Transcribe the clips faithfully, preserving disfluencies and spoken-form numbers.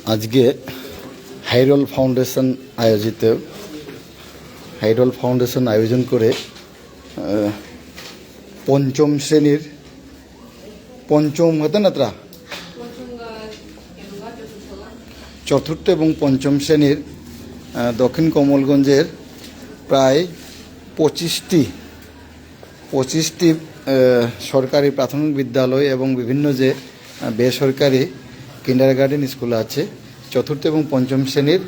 আজকে হাইরল ফাউন্ডেশন আয়োজিত, হাইরল ফাউন্ডেশন আয়োজন করে আহ, পঞ্চম শ্রেণীর, পঞ্চম হতে না তারা, চতুর্থ এবং পঞ্চম শ্রেণীর আহ, দক্ষিণ কমলগঞ্জের প্রায় পঁচিশটি পঁচিশটি আহ, সরকারি প্রাথমিক বিদ্যালয় এবং বিভিন্ন যে আহ, বেসরকারি কিন্ডারগার্টেন স্কুল আছে, চতুর্থ এবং পঞ্চম শ্রেণীর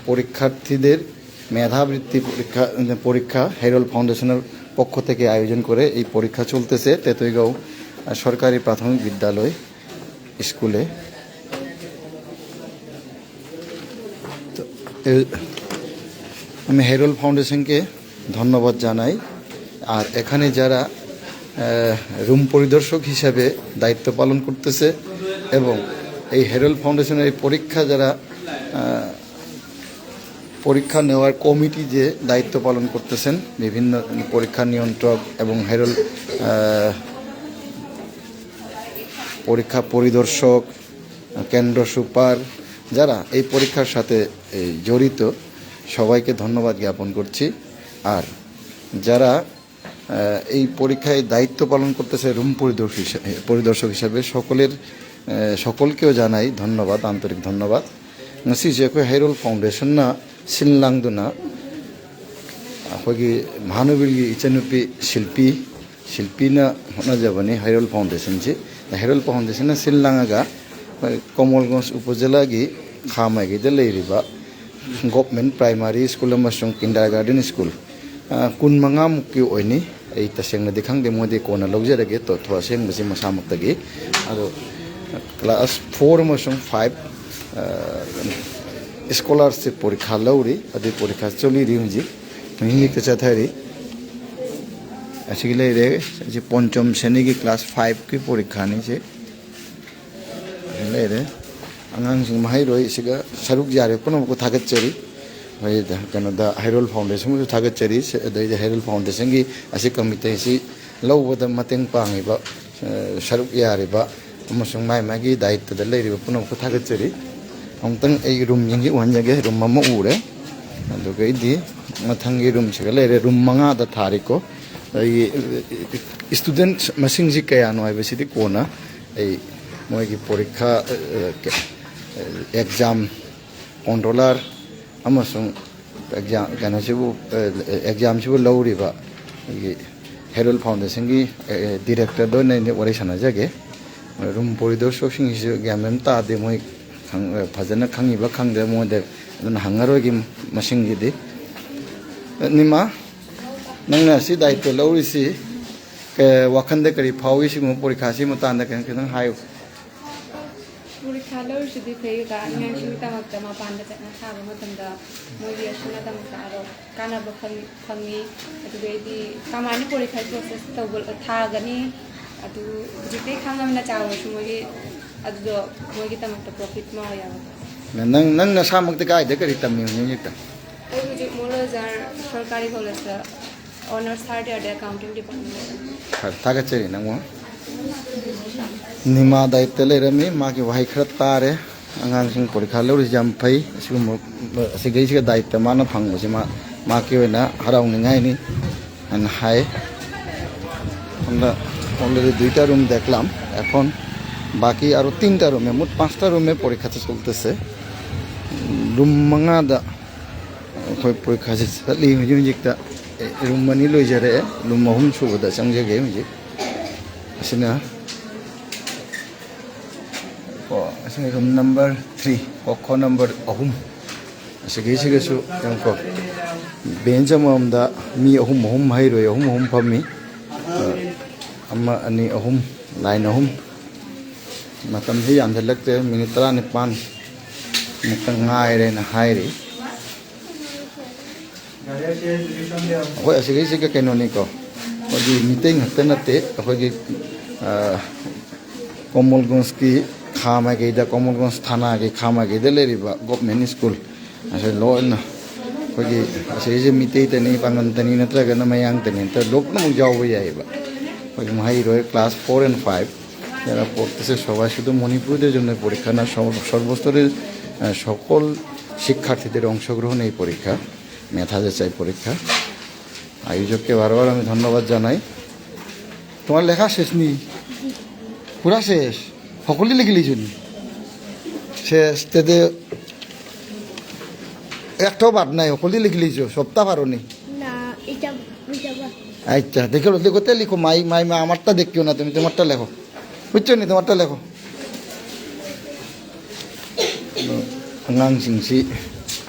পরীক্ষার্থীদের মেধাবৃত্তি পরীক্ষা পরীক্ষা হেরল্ড ফাউন্ডেশনের পক্ষ থেকে আয়োজন করে এই পরীক্ষা চলতেছে তেতইগাঁও আহ, সরকারি প্রাথমিক বিদ্যালয় স্কুলে। তো এ- আমি হেরল্ড ফাউন্ডেশনকে ধন্যবাদ জানাই। আর এখানে যারা আহ, রুম পরিদর্শক হিসাবে দায়িত্ব পালন করতেছে এবং এই হেরল্ড ফাউন্ডেশনের এই পরীক্ষা যারা আহ, পরীক্ষা নেওয়ার কমিটি যে দায়িত্ব পালন করতেছেন, বিভিন্ন পরীক্ষা নিয়ন্ত্রক এবং হেরল্ড আহ, পরীক্ষা পরিদর্শক, কেন্দ্র সুপার, যারা এই পরীক্ষার সাথে এই জড়িত, সবাইকে ধন্যবাদ জ্ঞাপন করছি। আর যারা আহ, এই পরীক্ষায় দায়িত্ব পালন করতেছে রুম পরিদর্শক হিসা- পরিদর্শক হিসাবে সকলের আহ, সকলকেও জানাই ধন্যবাদ, আন্তরিক ধন্যবাদ꯫ ꯉꯁꯤꯁꯦ ꯑꯩꯈꯣꯏ ꯍꯩꯔꯣꯜ ꯐꯥꯎꯟꯗꯦꯁꯟꯅ ꯁꯤꯜ ꯂꯥꯡꯗꯨꯅ ꯑꯩꯈꯣꯏꯒꯤ ꯃꯍꯥꯅꯨꯕꯤꯔꯒꯤ ꯏꯆꯟꯅꯨꯄꯤ ꯁꯤꯜꯄꯤ, ꯁꯤꯜꯄꯤꯅ ꯍꯣꯠꯅꯖꯕꯅꯤ ꯍꯩꯔꯣꯜ ꯐꯥꯎꯟꯗꯦꯁꯟꯁꯤ꯫ ꯍꯩꯔꯣꯜ ꯐꯥꯎꯟꯗꯦꯁꯟꯅ ꯁꯤꯜ ꯂꯥꯡꯉꯒ ꯑꯩꯈꯣꯏ ꯀꯣꯃꯣꯜꯒꯣꯟꯖ ꯎꯄꯖꯤꯂꯥꯒꯤ ꯈꯥ ꯃꯥꯏꯀꯩꯗ ꯂꯩꯔꯤꯕ ꯒꯣꯚꯔꯟꯃꯦꯟꯠ ꯄ꯭ꯔꯥꯏꯃꯥꯔꯤ ꯁ꯭ꯀꯨꯜ ꯑꯃꯁꯨꯡ ꯀꯤꯟꯗꯔꯒꯥꯔꯗꯦꯟ ꯁ꯭ꯀꯨꯜ, ꯑ, ꯀꯨꯟꯃꯉꯥꯃꯨꯛꯀꯤ ꯑꯣꯏꯅꯤ꯫ ꯑꯩ ꯇꯁꯦꯡꯅꯗꯤ ꯈꯪꯗꯦ, ꯃꯣꯏꯗꯤ ꯀꯣꯟꯅ ꯂꯧꯖꯔꯒꯦ, ꯇꯣ-, ꯊꯣ-, ꯑꯁꯦꯡꯕꯁꯤ ꯃꯁꯥꯃꯛꯇꯒꯤ꯫ ꯑꯗꯣ ꯀ꯭ꯂꯥꯁ ꯐꯣꯔ ꯑꯃꯁꯨꯡ ꯐꯥꯏꯚ, ꯑ, ꯁ꯭ꯀꯣꯂꯥꯔꯁꯤꯞ ꯄꯣꯔꯤꯈꯥ ꯂꯧꯔꯤ, ꯑꯗꯨꯒꯤ ꯄꯣꯔꯤꯈꯥ ꯆꯠꯂꯤꯔꯤ ꯍꯧꯖꯤꯛ, ꯃꯍꯤꯡ ꯍꯦꯛꯇ ꯆꯠꯊꯔꯤ꯫ ꯑꯁꯤꯒꯤ ꯂꯩꯔꯦ, ꯑꯁꯤ ꯄꯣꯟꯆꯣꯝ ꯁꯦꯅꯤꯒꯤ ꯀ꯭ꯂꯥꯁ ꯐꯥꯏꯚꯀꯤ ꯄꯣꯔꯤꯈꯥꯅꯤ ꯁꯤ꯫ ꯂꯩꯔꯦ꯫ ꯑꯉꯥꯡꯁꯤꯡ ꯃꯍꯩꯔꯣꯏꯁꯤꯒ ꯁꯔꯨꯛ ꯌꯥꯔꯤꯕ ꯄꯨꯝꯅꯃꯛꯄꯨ ꯊꯥꯒꯠꯆꯔꯤ꯫ ꯑꯩꯈꯣꯏ ꯀꯩꯅꯣꯗ ꯍꯩꯔꯣꯜ ꯐꯥꯎꯟꯗꯦꯁꯟꯕꯨꯁꯨ ꯊꯥꯒꯠꯆꯔꯤ꯫ ꯑꯗꯩꯗꯤ ꯍꯩꯔꯣꯜ ꯐꯥꯎꯟꯗꯦꯁꯟꯒꯤ ꯑꯁꯤ ꯀꯃꯤꯇꯤ ꯑꯁꯤ ꯂꯧꯕꯗ ꯃꯇꯦꯡ ꯄꯥꯡꯉꯤꯕ, ꯑ, ꯁꯔꯨꯛ ꯌꯥꯔꯤꯕ ꯑꯃꯁꯨꯡ ꯃꯥꯏ ꯃꯥꯒꯤ ꯗꯥꯌꯤꯠꯇꯗ ꯂꯩꯔꯤꯕ ꯄꯨꯝꯅꯃꯛꯄꯨ ꯊꯥꯒꯠꯆꯔꯤ꯫ ꯑꯃꯨꯛꯇꯪ ꯑꯩ ꯔꯨꯝ ꯌꯦꯡꯒꯦ, ꯎꯍꯟꯖꯒꯦ꯫ ꯔꯨꯝ ꯑꯃ ꯎꯔꯦ꯫ ꯑꯗꯨꯒꯩꯗꯤ ꯃꯊꯪꯒꯤ ꯔꯨꯝꯁꯤꯒ ꯂꯩꯔꯦ꯫ ꯔꯨꯝ ꯃꯉꯥꯗ ꯊꯥꯔꯤꯀꯣ꯫ ꯑꯩꯒꯤ ꯏꯁꯇꯨꯗꯦꯟꯠ ꯃꯁꯤꯡꯁꯤ ꯀꯌꯥꯅꯣ ꯍꯥꯏꯕꯁꯤꯗꯤ ꯀꯣꯟꯅ ꯑꯩ ꯃꯣꯏꯒꯤ ꯄꯣꯔꯤꯈꯥ, ꯑꯦꯛꯖꯥꯝ ꯀꯣꯟꯇ꯭ꯔꯣꯂꯔ ꯑꯃꯁꯨꯡ ꯑꯦꯛꯖꯥꯝ ꯀꯩꯅꯣꯁꯤꯕꯨ, ꯑꯦꯛꯖꯥꯝꯁꯤꯕꯨ ꯂꯧꯔꯤꯕ ꯑꯩꯈꯣꯏꯒꯤ ꯍꯦꯔꯣꯜ ꯐꯥꯎꯟꯗꯦꯁꯟꯒꯤ ꯗꯤꯔꯦꯛꯇꯔꯗ ꯑꯣꯏꯅ ꯑꯩꯅ ꯋꯥꯔꯤ ꯁꯥꯟꯅꯖꯒꯦ꯫ ꯔꯨꯝ ꯀꯣꯔꯤꯗꯣꯔ ꯁꯣꯛꯁꯤꯡꯁꯤꯁꯨ ꯒ꯭ꯌꯥꯟ ꯃꯦꯟ ꯇꯥꯗꯦ, ꯃꯣꯏ ꯈꯪ-, ꯐꯖꯅ ꯈꯪꯉꯤꯕ ꯈꯪꯗꯦ ꯃꯣꯏꯗ, ꯑꯗꯨꯅ ꯍꯪꯉꯔꯣꯏꯒꯦ ꯃꯁꯤꯡꯒꯤꯗꯤ꯫ ꯅꯤꯃꯥ, ꯅꯪꯅ ꯁꯤ ꯗꯥꯌꯤꯠꯇ ꯂꯧꯔꯤꯁꯤ, ꯀ-, ꯋꯥꯈꯜꯗ ꯀꯔꯤ ꯐꯥꯎꯏ? ꯁꯤꯒꯨꯝꯕ ꯄꯣꯔꯤꯈꯥꯁꯤ ꯃꯇꯥꯡꯗ ꯀꯩꯅꯣ ꯈꯤꯇꯪ ꯍꯥꯏꯌꯨ꯫ ꯄꯣꯔꯤꯈꯥ ꯂꯧꯔꯤꯁꯤꯗꯤ ꯐꯩ ꯑꯣꯖꯥ, ꯑꯉꯥꯡꯁꯤꯡꯒꯤꯗꯃꯛꯇ ꯃꯄꯥꯟꯗ ꯆꯠꯅ ꯊꯥꯕ ꯃꯇꯝꯗ ꯃꯣꯏꯒꯤ ꯑꯁꯨꯝꯅ ꯇꯝꯕ ꯆꯥꯔꯣ ꯀꯥꯟꯅꯕ ꯐꯪ-, ꯐꯪꯉꯤ꯫ ꯑꯗꯨꯗꯩꯗꯤ ꯀꯃꯥꯏꯅ ꯄꯣꯔꯤꯈꯥꯒꯤ ꯄ꯭ꯔꯣꯁꯦꯁ ꯇꯧꯕ ꯊꯥꯒꯅꯤ, ꯑꯗꯨ ꯍꯧꯖꯤꯛꯇꯩ ꯈꯪꯉꯕꯅꯤꯅ ꯆꯥꯎꯔꯁꯨ ꯃꯣꯏꯒꯤ ꯑꯗꯨꯗꯣ ꯃꯣꯏꯒꯤꯗꯃꯛꯇ ꯄ꯭ꯔꯣꯐꯤꯠ ꯑꯃ ꯑꯣꯏꯌꯦꯕ꯫ ꯅꯪ, ꯅꯪ ꯅꯁꯥꯃꯛꯇꯤ ꯀꯥꯏꯗ ꯀꯔꯤ ꯇꯝꯃꯤ ꯍꯧꯖꯤꯛ ꯍꯧꯖꯤꯛꯇ? ꯑꯩ ꯍꯧꯖꯤꯛ ꯃꯣꯜ ꯕꯖꯥꯔ ꯁꯔꯀꯥꯔꯤ ꯀꯣꯂꯦꯖꯇ ꯑꯣꯅꯔꯁ ꯊꯥꯔꯠ ꯏꯌꯥꯔꯗ ꯑꯦꯀꯥꯎꯟꯇꯤꯡ ꯗꯤꯄꯥꯔꯠꯃꯦꯟ꯫ ꯐꯔꯦ, ꯊꯥꯒꯠꯆꯔꯤ ꯅꯪꯕꯨ꯫ ꯅꯤꯃꯥ ꯗꯥꯏꯠꯇ ꯂꯩꯔꯝꯃꯤ, ꯃꯥꯒꯤ ꯋꯥꯍꯩ ꯈꯔ ꯇꯥꯔꯦ꯫ ꯑꯉꯥꯡꯁꯤꯡ ꯄꯣꯔꯤꯈꯥ ꯂꯧꯔꯤꯁꯤ ꯌꯥꯝ ꯐꯩ꯫ ꯑꯁꯤꯒꯨꯝꯕ, ꯑꯁꯤꯒꯩꯁꯤꯒ ꯗꯥꯏꯠꯇ ꯃꯥꯅ ꯐꯪꯕꯁꯤ ꯃꯥ, ꯃꯍꯥꯛꯀꯤ ꯑꯣꯏꯅ ꯍꯔꯥꯎꯅꯤꯡꯉꯥꯏꯅꯤ ꯍꯥꯏꯅ ꯍꯥꯏ꯫ আমরা অলরেডি দুইটা রুম দেখলাম, এখন বাকি আরও তিনটা রুমে, মোট পাঁচটা রুমে পরীক্ষাটা চলতেছে। ꯔꯨꯝ ꯃꯉꯥꯗ ꯑꯩꯈꯣꯏ ꯄꯔꯤꯈꯥꯁꯦ ꯆꯠꯂꯤ ꯍꯧꯖꯤꯛ ꯍꯧꯖꯤꯛꯇ꯫ ꯑꯦ, ꯔꯨꯝ ꯑꯅꯤ ꯂꯣꯏꯖꯔꯛꯑꯦ, ꯔꯨꯝ ꯑꯍꯨꯝ ꯁꯨꯕꯗ ꯆꯪꯖꯒꯦ ꯍꯧꯖꯤꯛ꯫ ꯑꯁꯤꯅ, ꯀꯣ, ꯑꯁꯤꯅ ꯔꯨꯝ ꯅꯝꯕꯔ ꯊ꯭ꯔꯤ, ꯀꯣꯈꯣ ꯅꯝꯕꯔ ꯑꯍꯨꯝ꯫ ꯑꯁꯤꯒꯤꯁꯤꯒꯁꯨ ꯌꯦꯡꯉꯨꯀꯣ, ꯕꯦꯟꯆ ꯑꯃꯃꯝꯗ ꯃꯤ ꯑꯍꯨꯝ ꯑꯍꯨꯝ ꯍꯩꯔꯣꯏ, ꯑꯍꯨꯝ ꯑꯍꯨꯝ ꯐꯝꯃꯤ꯫ ꯑꯃ, ꯑꯅꯤ, ꯑꯍꯨꯝ, ꯂꯥꯏꯟ ꯑꯍꯨꯝ꯫ ꯃꯇꯝꯁꯤ ꯌꯥꯝꯁꯤꯜꯂꯛꯇ꯭ꯔꯦ, ꯃꯤꯅꯤꯠ ꯇꯔꯥꯅꯤꯄꯥꯟ ꯃꯨꯛꯇ ꯉꯥꯏꯔꯦꯅ ꯍꯥꯏꯔꯤ꯫ ꯑꯩꯈꯣꯏ ꯑꯁꯤꯒꯩꯁꯤꯒ ꯀꯩꯅꯣꯅꯤꯀꯣ, ꯑꯩꯈꯣꯏꯒꯤ ꯃꯤꯇꯩ ꯉꯥꯛꯇ ꯅꯠꯇꯦ, ꯑꯩꯈꯣꯏꯒꯤ, ꯑ, ꯀꯣꯃꯜꯒꯟꯖꯀꯤ ꯈꯥ ꯃꯥꯏꯀꯩꯗ, ꯀꯣꯃꯜꯒꯟꯖ ꯊꯥꯅꯥꯒꯤ ꯈꯥ ꯃꯥꯏꯀꯩꯗ ꯂꯩꯔꯤꯕ ꯒꯣꯚꯔꯟꯃꯦꯟꯠ ꯁ꯭ꯀꯨꯜ ꯑꯁꯤ ꯂꯣꯏꯅ ꯑꯩꯈꯣꯏꯒꯤ ꯑꯁꯤꯒꯤꯁꯦ ꯃꯤꯇꯩꯇꯅꯤ, ꯄꯥꯡꯒꯟꯇꯅꯤ, ꯅꯠꯇ꯭ꯔꯒꯅ ꯃꯌꯥꯡꯇꯅꯤ, ꯅꯠꯇ꯭ꯔꯒ ꯂꯣꯏꯅꯃꯛ ꯌꯥꯎꯕ ꯌꯥꯏꯑꯕ꯫ ꯑꯩꯈꯣꯏꯒꯤ ꯃꯍꯩꯔꯣꯏ class four and five, যারা পড়তেছে সবাই শুধু মণিপুরীদের জন্য পরীক্ষা না, সব-, সর্বস্তরের আহ, সকল শিক্ষার্থীদের অংশগ্রহণ এই পরীক্ষা, মেধা যাচাই পরীক্ষা। আয়োজককে বারবার আমি ধন্যবাদ জানাই। তোমার লেখা শেষ নি? পুরা শেষ? সকলে লিখিলিছো নি? শেষ, তেতে একটাও বাদ নাই, সকলে লিখিলিছো, সবটা পারো নি? না, এটা, এটা বাদ। আচ্ছা, দেখো, দেখো, তে লিখো, মাই, মাই, মা, আমারটা দেখিও না তুমি, তোমারটা লেখো। বুঝছো নি? তোমারটা লেখো। ꯑꯉꯥꯡꯁꯤꯡꯁꯤ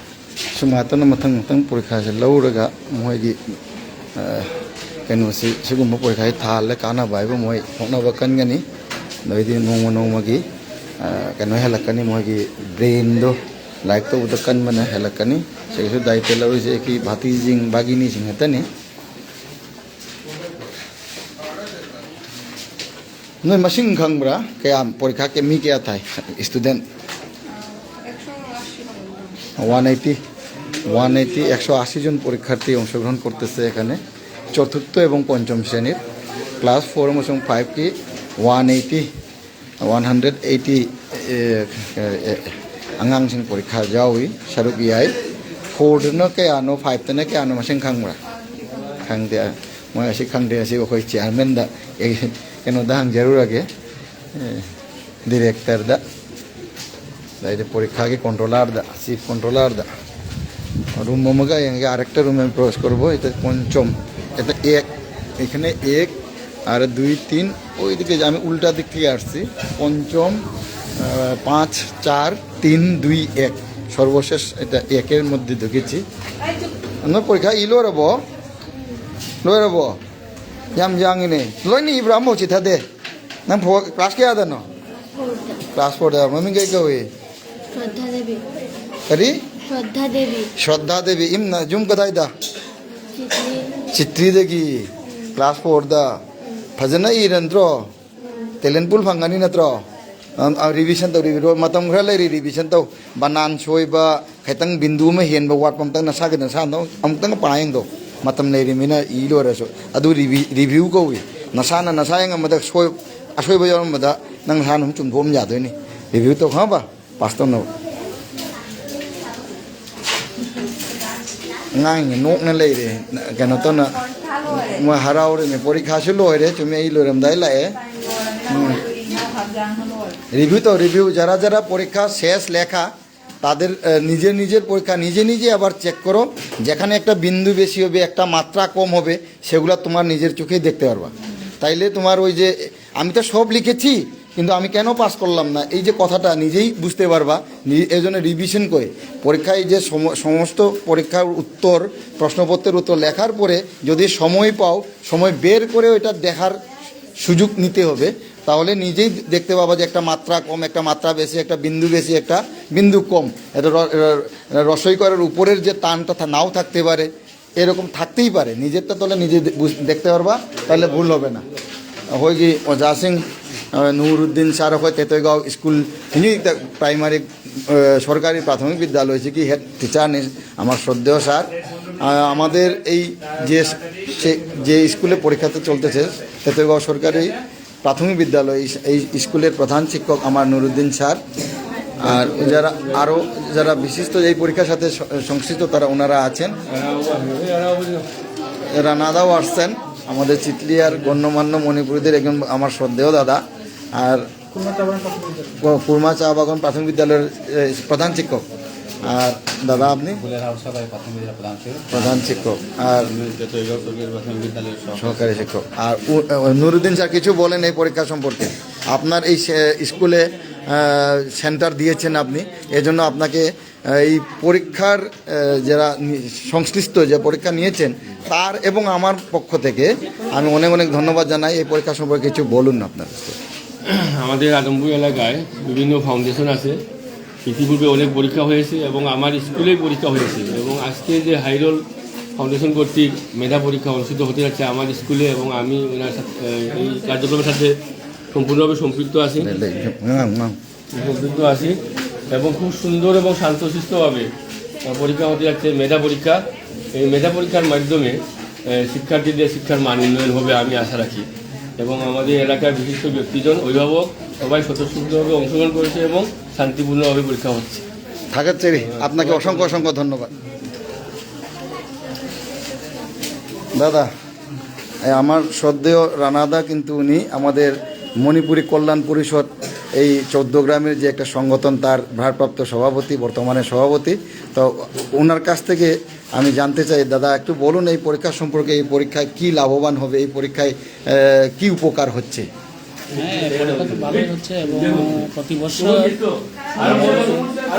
ꯁꯨꯃꯥꯏꯅ ꯃꯊꯪ ꯃꯊꯪ ꯄꯔꯤꯈꯥꯁꯦ ꯂꯧꯔꯒ ꯃꯣꯏꯒꯤ, ꯑ, ꯀꯩꯅꯣꯁꯤ, ꯁꯤꯒꯨꯝꯕ ꯄꯔꯤꯈꯥꯁꯤ ꯊꯥꯍꯜꯂ ꯀꯥꯟꯅꯕ ꯍꯥꯏꯕ ꯃꯣꯏ ꯍꯣꯠꯅꯕ ꯀꯟꯒꯅꯤ꯫ ꯑꯗꯩꯗꯤ ꯅꯣꯡꯃ ꯅꯣꯡꯃꯒꯤ, ꯑ, ꯀꯩꯅꯣ ꯍꯦꯜꯂꯛꯀꯅꯤ, ꯃꯣꯏꯒꯤ ꯕ꯭ꯔꯦꯟꯗꯣ ꯂꯥꯏꯔꯤꯛ ꯇꯧꯕꯗ ꯀꯟꯕꯅ ꯍꯦꯜꯂꯛꯀꯅꯤ꯫ ꯁꯤꯒꯤꯁꯨ ꯗꯥꯏꯇ ꯂꯧꯔꯤꯁꯦ ꯑꯩꯒꯤ ꯚꯥꯇꯤꯖꯤꯡ ꯚꯥꯒꯤꯅꯤꯁꯤꯡ ꯈꯛꯇꯅꯤ꯫ ꯅꯣꯏ ꯃꯁꯤꯡ ꯈꯪꯕ꯭ꯔꯥ? ꯀꯌꯥꯝ, ꯄꯔꯤꯈꯥ ꯀꯌꯥ, ꯃꯤ ꯀꯌꯥ ꯊꯥꯏ? Student? One eighty, one eighty, একশো আশি জন পরীক্ষার্থী অংশগ্রহণ করতেছে এখানে, চতুর্থ এবং পঞ্চম শ্রেণীর। ক্লাস ফোর এবং ফাইভꯀꯤ one eighty, one hundred eighty, ꯑꯦ, ꯑꯦ, ꯑꯉꯥꯡꯁꯤꯡ ꯄꯔꯤꯈꯥ ꯌꯥꯎꯏ, ꯁꯔꯨꯛ ꯌꯥꯏ꯫ ꯐꯣꯔꯗꯅ ꯀꯌꯥꯅꯣ, ꯐꯥꯏꯚꯇꯅ ꯀꯌꯥꯅꯣ, ꯃꯁꯤꯡ ꯈꯪꯕ꯭ꯔꯥ? ꯈꯪꯗꯦ꯫ ꯃꯣꯏ ꯑꯁꯤ ꯈꯪꯗꯦ, ꯑꯁꯤ ꯑꯩꯈꯣꯏ ꯆꯤꯌꯥꯔꯃꯦꯟꯗ, ꯑꯦ, ꯀꯩꯅꯣꯗ ꯍꯪꯖꯔꯨꯔꯒꯦ꯫ ꯑꯦ, ꯗꯤꯔꯦꯛꯇꯔꯗ, ꯑꯗꯩꯗꯤ ꯄꯣꯔꯤꯈꯥꯒꯤ ꯀꯣꯟꯇ꯭ꯔꯣꯂꯔꯗ, ꯆꯤꯐ ꯀꯣꯟꯇ꯭ꯔꯣꯂꯔꯗ꯫ ꯔꯨꯝ ꯑꯃꯒ ꯌꯦꯡꯉꯒꯦ, আরেকটা রুমে আমি প্রবেশ করব। এটা পঞ্চম, এটা এক, এখানে এক, আর দুই, তিন, ওইদিকে যে আমি উল্টা দিক থেকে আসছি, পঞ্চম, আহ, পাঁচ, চার, তিন, দুই, এক, সর্বশেষ এটা একের মধ্যে ঢুকেছি। আমরা পরীক্ষা ইলো ꯔꯕꯣ? ꯂꯣꯏꯔꯕꯣ? ꯌꯥꯝ ꯌꯥꯡꯉꯤꯅꯦ꯫ ꯂꯣꯏꯅ ꯏꯕ꯭ꯔꯥ? ꯑꯃꯐꯥꯎ ꯆꯤꯊꯗꯦ꯫ ꯅꯪ ꯐꯣ-, ꯀ꯭ꯂꯥꯁ ꯀꯌꯥꯗꯅꯣ? ꯀ꯭ꯂꯥꯁ ꯐꯣꯔꯗ꯫ ꯃꯃꯤꯡ ꯀꯩ ꯀꯧꯏ? ꯁ꯭ꯔꯗ꯭ꯙꯥ ꯗꯦꯕꯤ꯫ ꯀꯔꯤ? ꯁ꯭ꯔꯗ꯭ꯙꯥ ꯗꯦꯕꯤ꯫ ꯁ꯭ꯔꯗ꯭ꯙꯥ ꯗꯦꯕꯤ꯫ ꯏꯝꯅ-, ꯌꯨꯝ ꯀꯗꯥꯏꯗ? ꯆꯤꯇ꯭ꯔꯤ꯫ ꯆꯤꯇ꯭ꯔꯤꯗꯒꯤ꯫ ꯀ꯭ꯂꯥꯁ ꯐꯣꯔꯗ꯫ ꯐꯖꯅ ꯏꯔ ꯅꯠꯇ꯭ꯔꯣ? ꯎꯝ꯫ ꯇꯦꯂꯦꯟ ꯄꯨꯜ ꯐꯪꯒꯅꯤ ꯅꯠꯇ꯭ꯔꯣ? ꯑꯝ, ꯑ, ꯔꯤꯚꯤꯖꯟ ꯇꯧ, ꯔꯤꯚꯤꯖꯟ, ꯃꯇꯝ ꯈꯔ ꯂꯩꯔꯤ, ꯔꯤꯚꯤꯖꯟ ꯇꯧ꯫ ꯕꯅꯥꯟ ꯁꯣꯏꯕ, ꯈꯤꯇꯪ ꯕꯤꯟꯗꯨ ꯑꯃ ꯍꯦꯟꯕ ꯋꯥꯠꯄ, ꯑꯝꯇꯪ ꯅꯁꯥꯒꯤ ꯅꯁꯥꯅ ꯑꯃꯨꯛꯇꯪ ꯄꯥ ꯌꯦꯡꯗꯣ꯫ ꯃꯇꯝ ꯂꯩꯔꯤꯃꯤꯅ ꯏ ꯂꯣꯏꯔꯁꯨ꯫ ꯑꯗꯨ ꯔꯤꯚꯤ-, ꯔꯤꯚ꯭ꯌꯨ ꯀꯧꯏ꯫ ꯅꯁꯥꯅ ꯅꯁꯥ ꯌꯦꯡꯉꯝꯕꯗ ꯁꯣꯏ-, ꯑꯁꯣꯏꯕ ꯌꯥꯎꯔꯝꯕꯗ ꯅꯪ ꯅꯁꯥꯅ ꯑꯗꯨꯝ ꯆꯨꯝꯊꯣꯛꯑꯝ ꯌꯥꯗꯣꯏꯅꯤ꯫ ꯔꯤꯚ꯭ꯌꯨ ꯇꯧ, ꯈꯪꯉꯕ? ꯄꯥꯁ ꯇꯧꯅꯕ꯫ ꯑꯉꯥꯡꯁꯤꯡꯁꯦ ꯅꯣꯛꯅ ꯂꯩꯔꯦ꯫ ꯀꯩꯅꯣ ꯇꯧꯅ, ꯃꯣꯏ ꯍꯔꯥꯎꯔꯦꯅꯦ꯫ ꯄꯣꯔꯤꯈꯥꯁꯨ ꯂꯣꯏꯔꯦ, ꯆꯨꯝꯃꯦ, ꯑꯩ ꯂꯣꯏꯔꯝꯗꯥꯏ ꯂꯥꯛꯑꯦ꯫ ꯎꯝ꯫ ꯔꯤꯚꯤꯌꯨ ꯇꯧ, ꯔꯤꯚꯤꯌꯨ꯫ যারা যারা পরীক্ষা শেষ লেখা, তাদের, আহ, নিজের নিজের পরীক্ষা নিজে নিজে আবার চেক করো। যেখানে একটা বিন্দু বেশি হবে, একটা মাত্রা কম হবে, সেগুলো তোমার নিজের চোখেই দেখতে পারবা। তাইলে তোমার ওই যে, "আমি তো সব লিখেছি, কিন্তু আমি কেন পাস করলাম না?" এই যে কথাটা নিজেই বুঝতে পারবা। নি-, এই জন্য রিভিশন করে পরীক্ষায় যে সম-, সমস্ত পরীক্ষার উত্তর, প্রশ্নপত্রের উত্তর লেখার পরে যদি সময় পাও, সময় বের করে ওইটা দেখার সুযোগ নিতে হবে। তাহলে নিজেই দেখতে পাবা যে একটা মাত্রা কম, একটা মাত্রা বেশি, একটা বিন্দু বেশি, একটা বিন্দু কম। এটা র-, র-, রসই করার উপরের যে টানটা থা-, নাও থাকতে পারে, এরকম থাকতেই পারে। নিজেরটা তাহলে নিজে দে-, বুঝ-, দেখতে পারবা, তাহলে ভুল হবে না। ꯍꯣꯏꯒꯤ ꯑꯣꯖꯥꯁꯤꯡ, ꯑ, ꯅꯨꯔꯨꯗꯤꯟ ꯁꯥꯔ, ꯑꯩꯈꯣꯏ ꯇꯦꯇꯣꯏꯒꯥꯎ ꯁ꯭ꯀꯨꯜ ꯍꯤꯟꯗꯤ ꯄ꯭ꯔꯥꯏꯃꯥꯔꯤ, ꯑ, ꯁꯔꯀꯥꯔꯤ ꯄ꯭ꯔꯥꯊꯃꯤꯛ ꯕꯤꯗ꯭ꯌꯥꯂꯌꯁꯤꯒꯤ ꯍꯦꯗ ꯇꯤꯆꯔꯅꯤ, ꯑꯃꯔ ꯁ꯭ꯔꯗ꯭ꯙꯦꯌ স্যার। আ, আমাদের এই যে, সে, যে স্কুলে পরীক্ষাতে চলতেছে, তেতইগাঁও সরকারি প্রাথমিক বিদ্যালয়, এই, এই স্কুলের প্রধান শিক্ষক আমার নুরুদ্দিন স্যার। আর যারা আরও, যারা বিশিষ্ট এই পরীক্ষার সাথে স-, সংশ্লিষ্ট, তারা, ওনারা আছেন। রানাদাও আসছেন, আমাদের চিতলিয়ার গণ্যমান্য মণিপুরীদের একজন আমার শ্রদ্ধেয় দাদা। আর ক-, কুরমা চা বাগান প্রাথমিক বিদ্যালয়ের, এ, প্রধান শিক্ষক। আর দাদা, আপনি? ফুলের হাউস সরকারি প্রাথমিক বিদ্যালয়ের প্রধান শিক্ষক। প্রধান শিক্ষক। আর আমি তেতইগাঁও সরকারি প্রাথমিক বিদ্যালয়ের সহকারী। সহকারী শিক্ষক। আর উ-, এ, নুরুদ্দিন স্যার কিছু বলেন এই পরীক্ষা সম্পর্কে? আপনার এই সে-, স্কুলে, আহ, সেন্টার দিয়েছেন আপনি, এজন্য আপনাকে, আহ, এই পরীক্ষার, আহ, যারা নি-, সংশ্লিষ্ট, যে পরীক্ষা নিয়েছেন, তার এবং আমার পক্ষ থেকে আমি অনেক অনেক ধন্যবাদ জানাই। এই পরীক্ষা সম্পর্কে কিছু বলুন আপনার। আমাদের আদমপুর এলাকায় বিভিন্ন ফাউন্ডেশন আছে, ইতিপূর্বে অনেক পরীক্ষা হয়েছে এবং আমার স্কুলেই পরীক্ষা হয়েছে এবং আজকে যে হাইরোল ফাউন্ডেশন কর্তৃক মেধা পরীক্ষা অনুষ্ঠিত হতে যাচ্ছে আমার স্কুলে এবং আমি ওনার সাথে, আহ, এই কার্যক্রমের সাথে সম্পূর্ণভাবে সম্পৃক্ত আছি। সম্পৃক্ত আছি এবং খুব সুন্দর এবং শান্তশিষ্টভাবে, আহ, পরীক্ষা হতে যাচ্ছে মেধা পরীক্ষা। এই মেধা পরীক্ষার মাধ্যমে, আহ, শিক্ষার্থীদের শিক্ষার মান উন্নয়ন হবে আমি আশা রাখি এবং আমাদের এলাকার বিশিষ্ট ব্যক্তিজন, অভিভাবক সবাই স্বতঃস্ফূর্তভাবে অংশগ্রহণ করেছে এবং শান্তিপূর্ণভাবে পরীক্ষা হচ্ছে। থাকাচ্ছেরি, আপনাকে অসংখ্য অসংখ্য ধন্যবাদ। দাদা, এই আমার শ্রদ্ধেয় রানাদা কিন্তু উনি আমাদের মণিপুরী কল্যাণ পরিষদ, এই চৌদ্দ গ্রামের যে একটা সংগঠন, তার ভারপ্রাপ্ত সভাপতি, বর্তমানে সভাপতি। তো ওনার কাছ থেকে আমি জানতে চাই, দাদা, একটু বলুন এই পরীক্ষা সম্পর্কে, এই পরীক্ষায় কি লাভবান হবে, এই পরীক্ষায় আহ, কি উপকার হচ্ছে? হ্যাঁ, পরীক্ষা তো ভালোই হচ্ছে এবং প্রতি বছর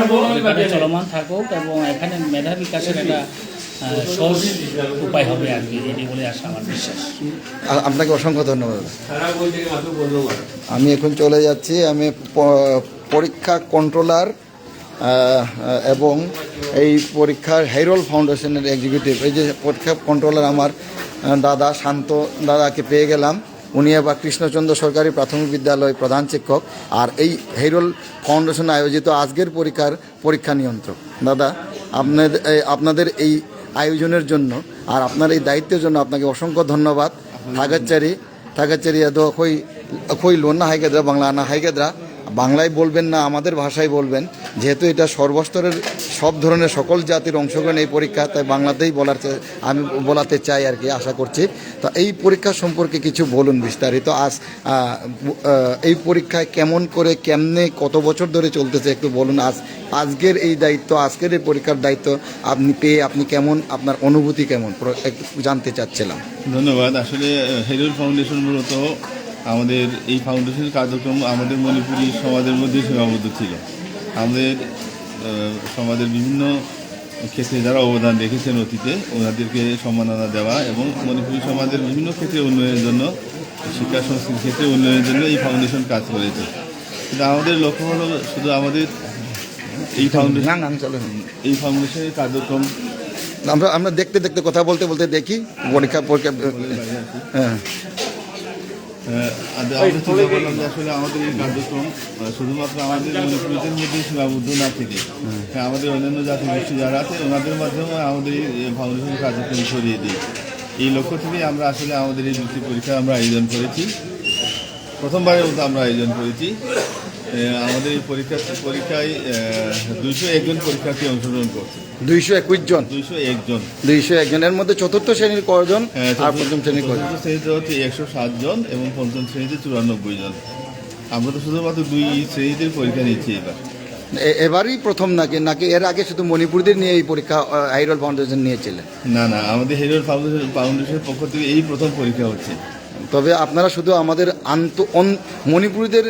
পরীক্ষাটা চলমান থাকুক এবং এখানে মেধা বিকাশের একটা আহ, সহজ উপায় হবে আর কি, এটি বলে আসা আমার বিশ্বাস। আ- আপনাকে অসংখ্য ধন্যবাদ। আমি এখন চলে যাচ্ছি, আমি প- পরীক্ষা কন্ট্রোলার আহ, এবং এই পরীক্ষার হেইরোল ফাউন্ডেশনের এক্সিকিউটিভ, এই যে পরীক্ষা কন্ট্রোলার আমার আহ, দাদা শান্ত দাদাকে পেয়ে গেলাম। উনি আবার কৃষ্ণচন্দ্র সরকারি প্রাথমিক বিদ্যালয় প্রধান শিক্ষক, আর এই হেইরোল ফাউন্ডেশন আয়োজিত আজকের পরীক্ষার পরীক্ষা নিয়ন্ত্রক। দাদা, আপনাদের এই, আপনাদের এই আয়োজনের জন্য আর আপনার এই দায়িত্বের জন্য আপনাকে অসংখ্য ধন্যবাদ। থাকাচ্চারি থাকাচ্চারি এত খই খই লোন না হাইগেদরা, বাংলা না হাইগেদরা, বাংলায় বলবেন না, আমাদের ভাষায় বলবেন। যেহেতু এটা সর্বস্তরের, সব ধরনের, সকল জাতির অংশগ্রহণ এই পরীক্ষা, তাই বাংলাতেই বলার চে- আমি বলাতে চাই আর কি, আশা করছি। তো এই পরীক্ষা সম্পর্কে কিছু বলুন বিস্তারিত। আজ আহ, ব- আহ, এই পরীক্ষায় কেমন করে, কেমনে, কত বছর ধরে চলতেছে, একটু বলুন। আজ আজকের এই দায়িত্ব, আজকের এই পরীক্ষার দায়িত্ব আপনি পেয়ে আপনি কেমন, আপনার অনুভূতি কেমন, প্র- একটু জানতে চাচ্ছিলাম। ধন্যবাদ। আসলে হেইরোল ফাউন্ডেশন মূলত আমাদের এই ফাউন্ডেশন কার্যক্রম আমাদের মণিপুরী সমাজের মধ্যে সীমাবদ্ধ ছিল। আমাদের আহ, সমাজের বিভিন্ন ক্ষেত্রে যারা অবদান রেখেছেন অতীতে, ওনাদেরকে সম্মাননা দেওয়া এবং মণিপুরী সমাজের বিভিন্ন ক্ষেত্রে উন্নয়নের জন্য, শিক্ষা সংস্কৃতির ক্ষেত্রে উন্নয়নের জন্য এই ফাউন্ডেশন কাজ করেছে। কিন্তু আমাদের লক্ষ্য হলো শুধু আমাদের এই ফাউন্ডেশন, এই ফাউন্ডেশনের কার্যক্রম আমরা আমরা দেখতে দেখতে, কথা বলতে বলতে দেখি পরীক্ষা পরীক্ষা। হ্যাঁ। আহ, আমরা চিন্তা করলাম যে আসলে আমাদের এই কার্যক্রম আহ, শুধুমাত্র আমাদের মণিপুরীদের মধ্যে সীমাবদ্ধ না থেকে, হ্যাঁ, আমাদের অন্যান্য জাতিগোষ্ঠী যারা আছে ওনাদের মাধ্যমে আমাদের এই ফাউন্ডেশন কার্যক্রম ছড়িয়ে দিই। এই লক্ষ্য থেকে আমরা আসলে আমাদের এই বৃত্তি পরীক্ষা আমরা আয়োজন করেছি। প্রথমবারের মতো আমরা আয়োজন করেছি। আমাদের এই পরীক্ষা পরীক্ষায় দুইশো একজন পরীক্ষার্থী অংশগ্রহণ করছে। দুইশো একুশ জন। দুইশো একজন। দুইশো একজন, এর মধ্যে চতুর্থ শ্রেণীর কজন? আর পঞ্চম শ্রেণীর কজন? চতুর্থ শ্রেণীতে হচ্ছে একশো সাত জন এবং পঞ্চম শ্রেণীতে চুরানব্বই জন। আমরা তো শুধুমাত্র দুই শ্রেণীতে পরীক্ষা নিচ্ছি এবার। এবারই প্রথম নাকি, নাকি এর আগে শুধু মণিপুরীদের নিয়ে এই পরীক্ষা হেরল্ড ফাউন্ডেশন নিয়েছিলেন? না, না, আমাদের হেরল্ড ফাউন্ডেশন ফাউন্ডেশনের পক্ষ থেকে এই প্রথম পরীক্ষা হচ্ছে। তবে আপনারা শুধু আমাদের আন্ত মণিপুরীদের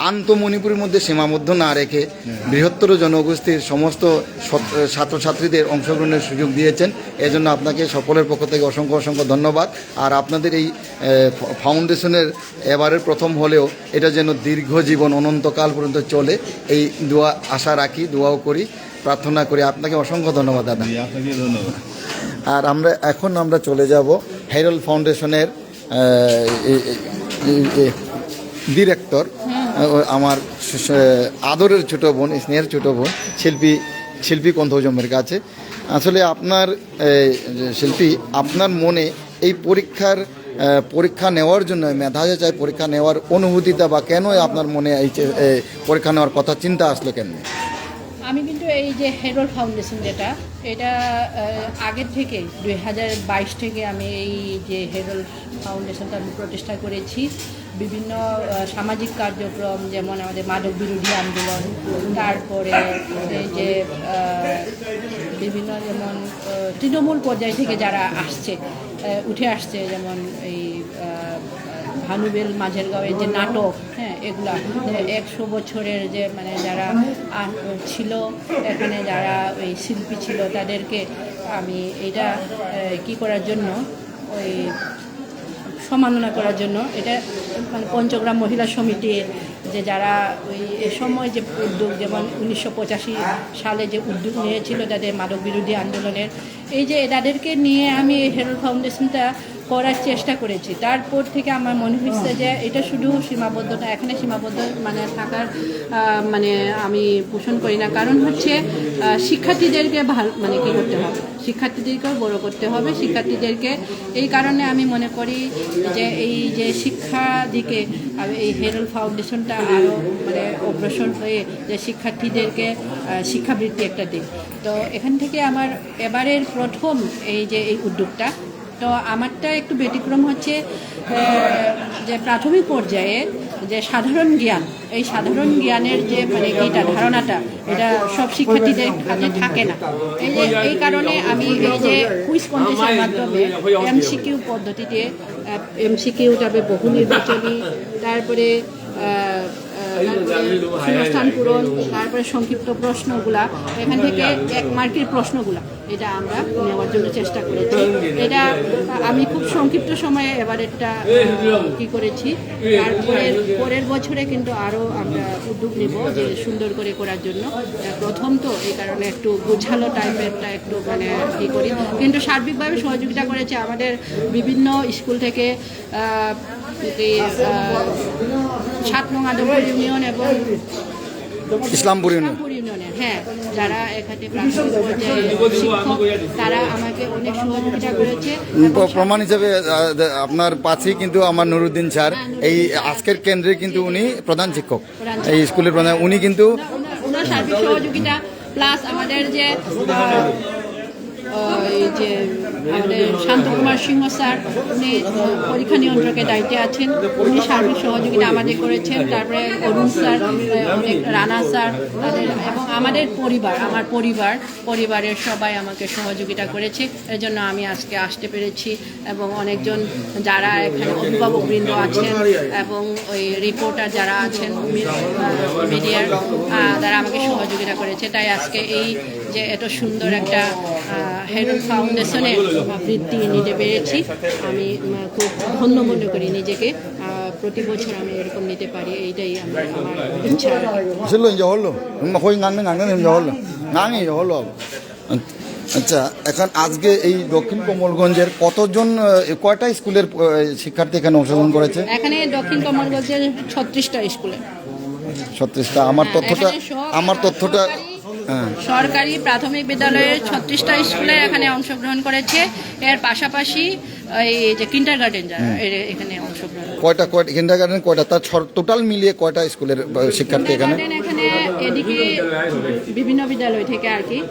আন্ত মণিপুরীর মধ্যে সীমাবদ্ধ না রেখে বৃহত্তর জনগোষ্ঠীর সমস্ত ছাত্রছাত্রীদের অংশগ্রহণের সুযোগ দিয়েছেন। এজন্য আপনাকে সকলের পক্ষ থেকে অসংখ্য অসংখ্য ধন্যবাদ। আর আপনাদের এই ফাউন্ডেশনের এবারের প্রথম হলেও এটা যেন দীর্ঘ জীবন অনন্তকাল পর্যন্ত চলে, এই দোয়া আশা রাখি, দোয়াও করি, প্রার্থনা করি। আপনাকে অসংখ্য ধন্যবাদ দাদা। আপনাকে ধন্যবাদ। আর আমরা এখন আমরা চলে যাব হেরল্ড ফাউন্ডেশনের ডিরেক্টর, আমার আদরের ছোটো বোন, স্নেহের ছোটো বোন শিল্পী, শিল্পী কন্ধৌজমের কাছে। আসলে আপনার শিল্পী, আপনার মনে এই পরীক্ষার পরীক্ষা নেওয়ার জন্য, মেধা যাচাই পরীক্ষা নেওয়ার অনুভূতিটা বা কেন আপনার মনে এই পরীক্ষা নেওয়ার কথা চিন্তা আসলো কেন? আমি কিন্তু এই যে হেরল্ড ফাউন্ডেশন যেটা, এটা আগের থেকে দুই হাজার বাইশ থেকে আমি এই যে হেরল্ড ফাউন্ডেশনটা আমি প্রতিষ্ঠা করেছি। বিভিন্ন সামাজিক কার্যক্রম, যেমন আমাদের মাদক বিরোধী আন্দোলন, তারপরে এই যে বিভিন্ন যেমন তৃণমূল পর্যায় থেকে যারা আসছে, উঠে আসছে, যেমন এই ভানুবেল মাঝের গাঁওয়ের যে নাটক, হ্যাঁ, এগুলা একশো বছরের যে মানে যারা ছিল এখানে, যারা ওই শিল্পী ছিল, তাদেরকে আমি এটা কি করার জন্য, ওই সম্মাননা করার জন্য এটা মানে পঞ্চগ্রাম মহিলা সমিতির যে যারা ওই এ সময় যে উদ্যোগ, যেমন উনিশশো পঁচাশি সালে যে উদ্যোগ নিয়েছিল তাদের মাদক বিরোধী আন্দোলনের, এই যে তাদেরকে নিয়ে আমি এই হেরল্ড ফাউন্ডেশনটা করার চেষ্টা করেছি। তারপর থেকে আমার মনে হচ্ছে যে এটা শুধু সীমাবদ্ধতা, এখানে সীমাবদ্ধ মানে থাকার আহ, মানে আমি পোষণ করি না। কারণ হচ্ছে আহ, শিক্ষার্থীদেরকে ভালো মানে কী করতে হবে, শিক্ষার্থীদেরকেও বড় করতে হবে। শিক্ষার্থীদেরকে এই কারণে আমি মনে করি যে এই যে শিক্ষা দিকে আহ, এই হেরাল্ড ফাউন্ডেশনটা আরও মানে অগ্রসর হয়ে যে শিক্ষার্থীদেরকে আহ, শিক্ষাবৃত্তি একটা দিক। তো এখান থেকে আমার এবারের প্রথম এই যে এই উদ্যোগটা। তো আমারটা একটু ব্যতিক্রম হচ্ছে আহ, যে প্রাথমিক পর্যায়ে যে সাধারণ জ্ঞান, এই সাধারণ জ্ঞানের যে মানে কিটা ধারণাটা, এটা সব শিক্ষার্থীদের কাছে থাকে না। এই যে এই কারণে আমি এই যে কুইজ কম্পিটিশনের মাধ্যমে এমসিকিউ পদ্ধতিতে, এমসিকিউ, তারপরে বহু নির্বাচনী, তারপরে আহ, আহ, তারপরে শূন্যস্থান পূরণ, তারপরে সংক্ষিপ্ত প্রশ্নগুলা, এখান থেকে এক মার্কের প্রশ্নগুলা, এটা আমরা নেওয়ার জন্য চেষ্টা করেছি। এটা আমি খুব সংক্ষিপ্ত সময়ে এবার একটা আহ, কি করেছি। তারপরে পরের বছরে কিন্তু আরও আমরা উদ্যোগ নেব যে সুন্দর করে করার জন্য। আহ, প্রথম তো, এই কারণে একটু গোছালো টাইপের একটা একটু মানে কি করি, কিন্তু সার্বিকভাবে সহযোগিতা করেছে আমাদের বিভিন্ন স্কুল থেকে আহ, এই, আহ, সাত নং আদমপুর ইউনিয়ন এবং ইসলামপুর ইউনিয়ন। ইসলামপুর ইউনিয়নের, হ্যাঁ, যারা এখানে প্রাথমিক পর্যায়ে শিক্ষক, তারা আমাকে অনেক সহযোগিতা করেছে। উম, প্র- প্রমাণ হিসেবে আহ, দে- আপনার পাশেই কিন্তু আমার নুরুদ্দিন স্যার, এই আজকের কেন্দ্রে কিন্তু উনি প্রধান শিক্ষক, এই স্কুলের প্রধান। উনি কিন্তু ওনার সার্বিক সহযোগিতা প্লাস আমাদের যে আহ, এই যে আমাদের শান্ত কুমার সিংহ স্যার, উনি পরীক্ষা নিয়ন্ত্রকের দায়িত্বে আছেন। উনি সার্বিক সহযোগিতা আমাদের করেছেন। তারপরে অরুণ স্যার, আহ, অনেক রানা স্যার, তাদের এবং আমাদের পরিবার, আমার পরিবার, পরিবারের সবাই আমাকে সহযোগিতা করেছে। এর জন্য আমি আজকে আসতে পেরেছি এবং অনেকজন যারা এখানে অভিভাবকবৃন্দ আছেন এবং ওই রিপোর্টার যারা আছেন মি- আহ, মিডিয়ার, আহ, তারা আমাকে সহযোগিতা করেছে। তাই আজকে এই যে এত সুন্দর একটা আহ, হেরাল্ড ফাউন্ডেশনের বৃত্তি নিতে পেরেছি, আমি উম, খুব ধন্য মনে করি নিজেকে। আহ, প্রতি বছর আমি এরকম নিতে পারি, এইটাই আমি আমার ইচ্ছা আর কি। Silo yung jaholo. Yung makoy ngang ngang ngang yung jaholo. Ngang yung jaholo. আচ্ছা, এখন আজকে এই দক্ষিণ কমলগঞ্জের কতজন, আহ, কয়টা স্কুলের, আহ, শিক্ষার্থী এখানে অংশগ্রহণ করেছে? এখানে দক্ষিণ কমলগঞ্জের ছত্রিশটা স্কুলে। ছত্রিশটা। আমার তথ্যটা, এখানে সব আমার তথ্যটা, সরকারি প্রাথমিক বিদ্যালয়ের ছত্রিশটা স্কুলে এখানে অংশগ্রহণ করেছে। এর পাশাপাশি এই যে কিন্ডার গার্ডেন যারা এর- এখানে অংশগ্রহণ কয়টা, কয়টা কিন্ডার গার্ডেন কয়টা, তার টোটাল মিলিয়ে কয়টা স্কুলের, আহ, শিক্ষার্থী এখানে? গার্ডেন এখানে এদিকে বিভিন্ন বিদ্যালয় থেকে আর কি।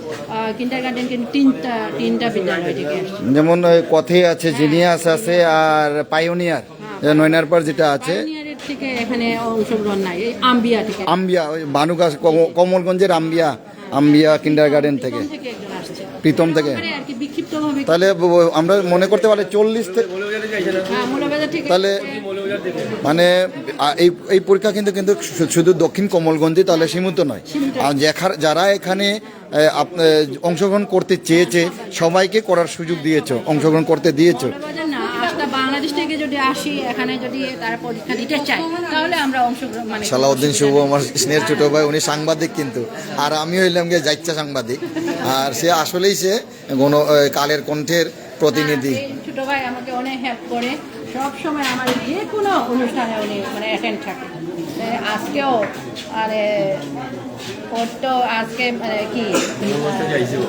কিন্ডার গার্ডেন কিন্তু তিনটা তিনটা বিদ্যালয় থেকে আসছে। যেমন ওই কথা আছে, জিনিয়াস আছে, আর পাইওনিয়ার, যে নয়নারপাড় যেটা আছে। পাইওনিয়ারের থেকে এখানে অংশগ্রহণ নাই, এই আম্বিয়া থেকে। আম্বিয়া, ওই ভানুগাছ, কম- কমলগঞ্জের আম্বিয়া, আম্বিয়া কিন্ডার গার্ডেন থেকে। থেকে একজন আসছে। প্রীতম থেকে। মানে আর কি বিক্ষিপ্তভাবে তাহলে ব- আমরা মনে করতে পারি চল্লিশ থেকে, হ্যাঁ, মৌলভীবাজার থেকে তাহলে মানে আ, এই এই পরীক্ষা কিন্তু কিন্তু শু- শুধু দক্ষিণ কমলগঞ্জে তাহলে সীমিত নয়। আর যেখা- যারা এখানে এ, আপ- এ, অংশগ্রহণ করতে চেয়েছে, সবাইকে করার সুযোগ দিয়েছো, অংশগ্রহণ করতে দিয়েছো। মৌলভীবাজার না, আসলে বাংলাদেশ থেকে যদি আসি, এখানে যদি তারা পরীক্ষা দিতে চায়, তাহলে আমরা অংশগ্রহণ মানে সালাউদ্দিন শুভ আমার স্নেহের ছোট ভাই, উনি সাংবাদিক কিন্তু, আর আমি হইলাম গিয়ে যাচ্চা সাংবাদিক। আর সে আসলেই সে গণ এ, কালের কণ্ঠের প্রতিনিধি। এই ছোট ভাই আমাকে অনেক হেল্প করে, সব সময় আমার যে কোনো অনুষ্ঠানে উনি মানে অ্যাটেন্ড থাকে। এ, আজকেও মানে ওর তো আজকে মানে কি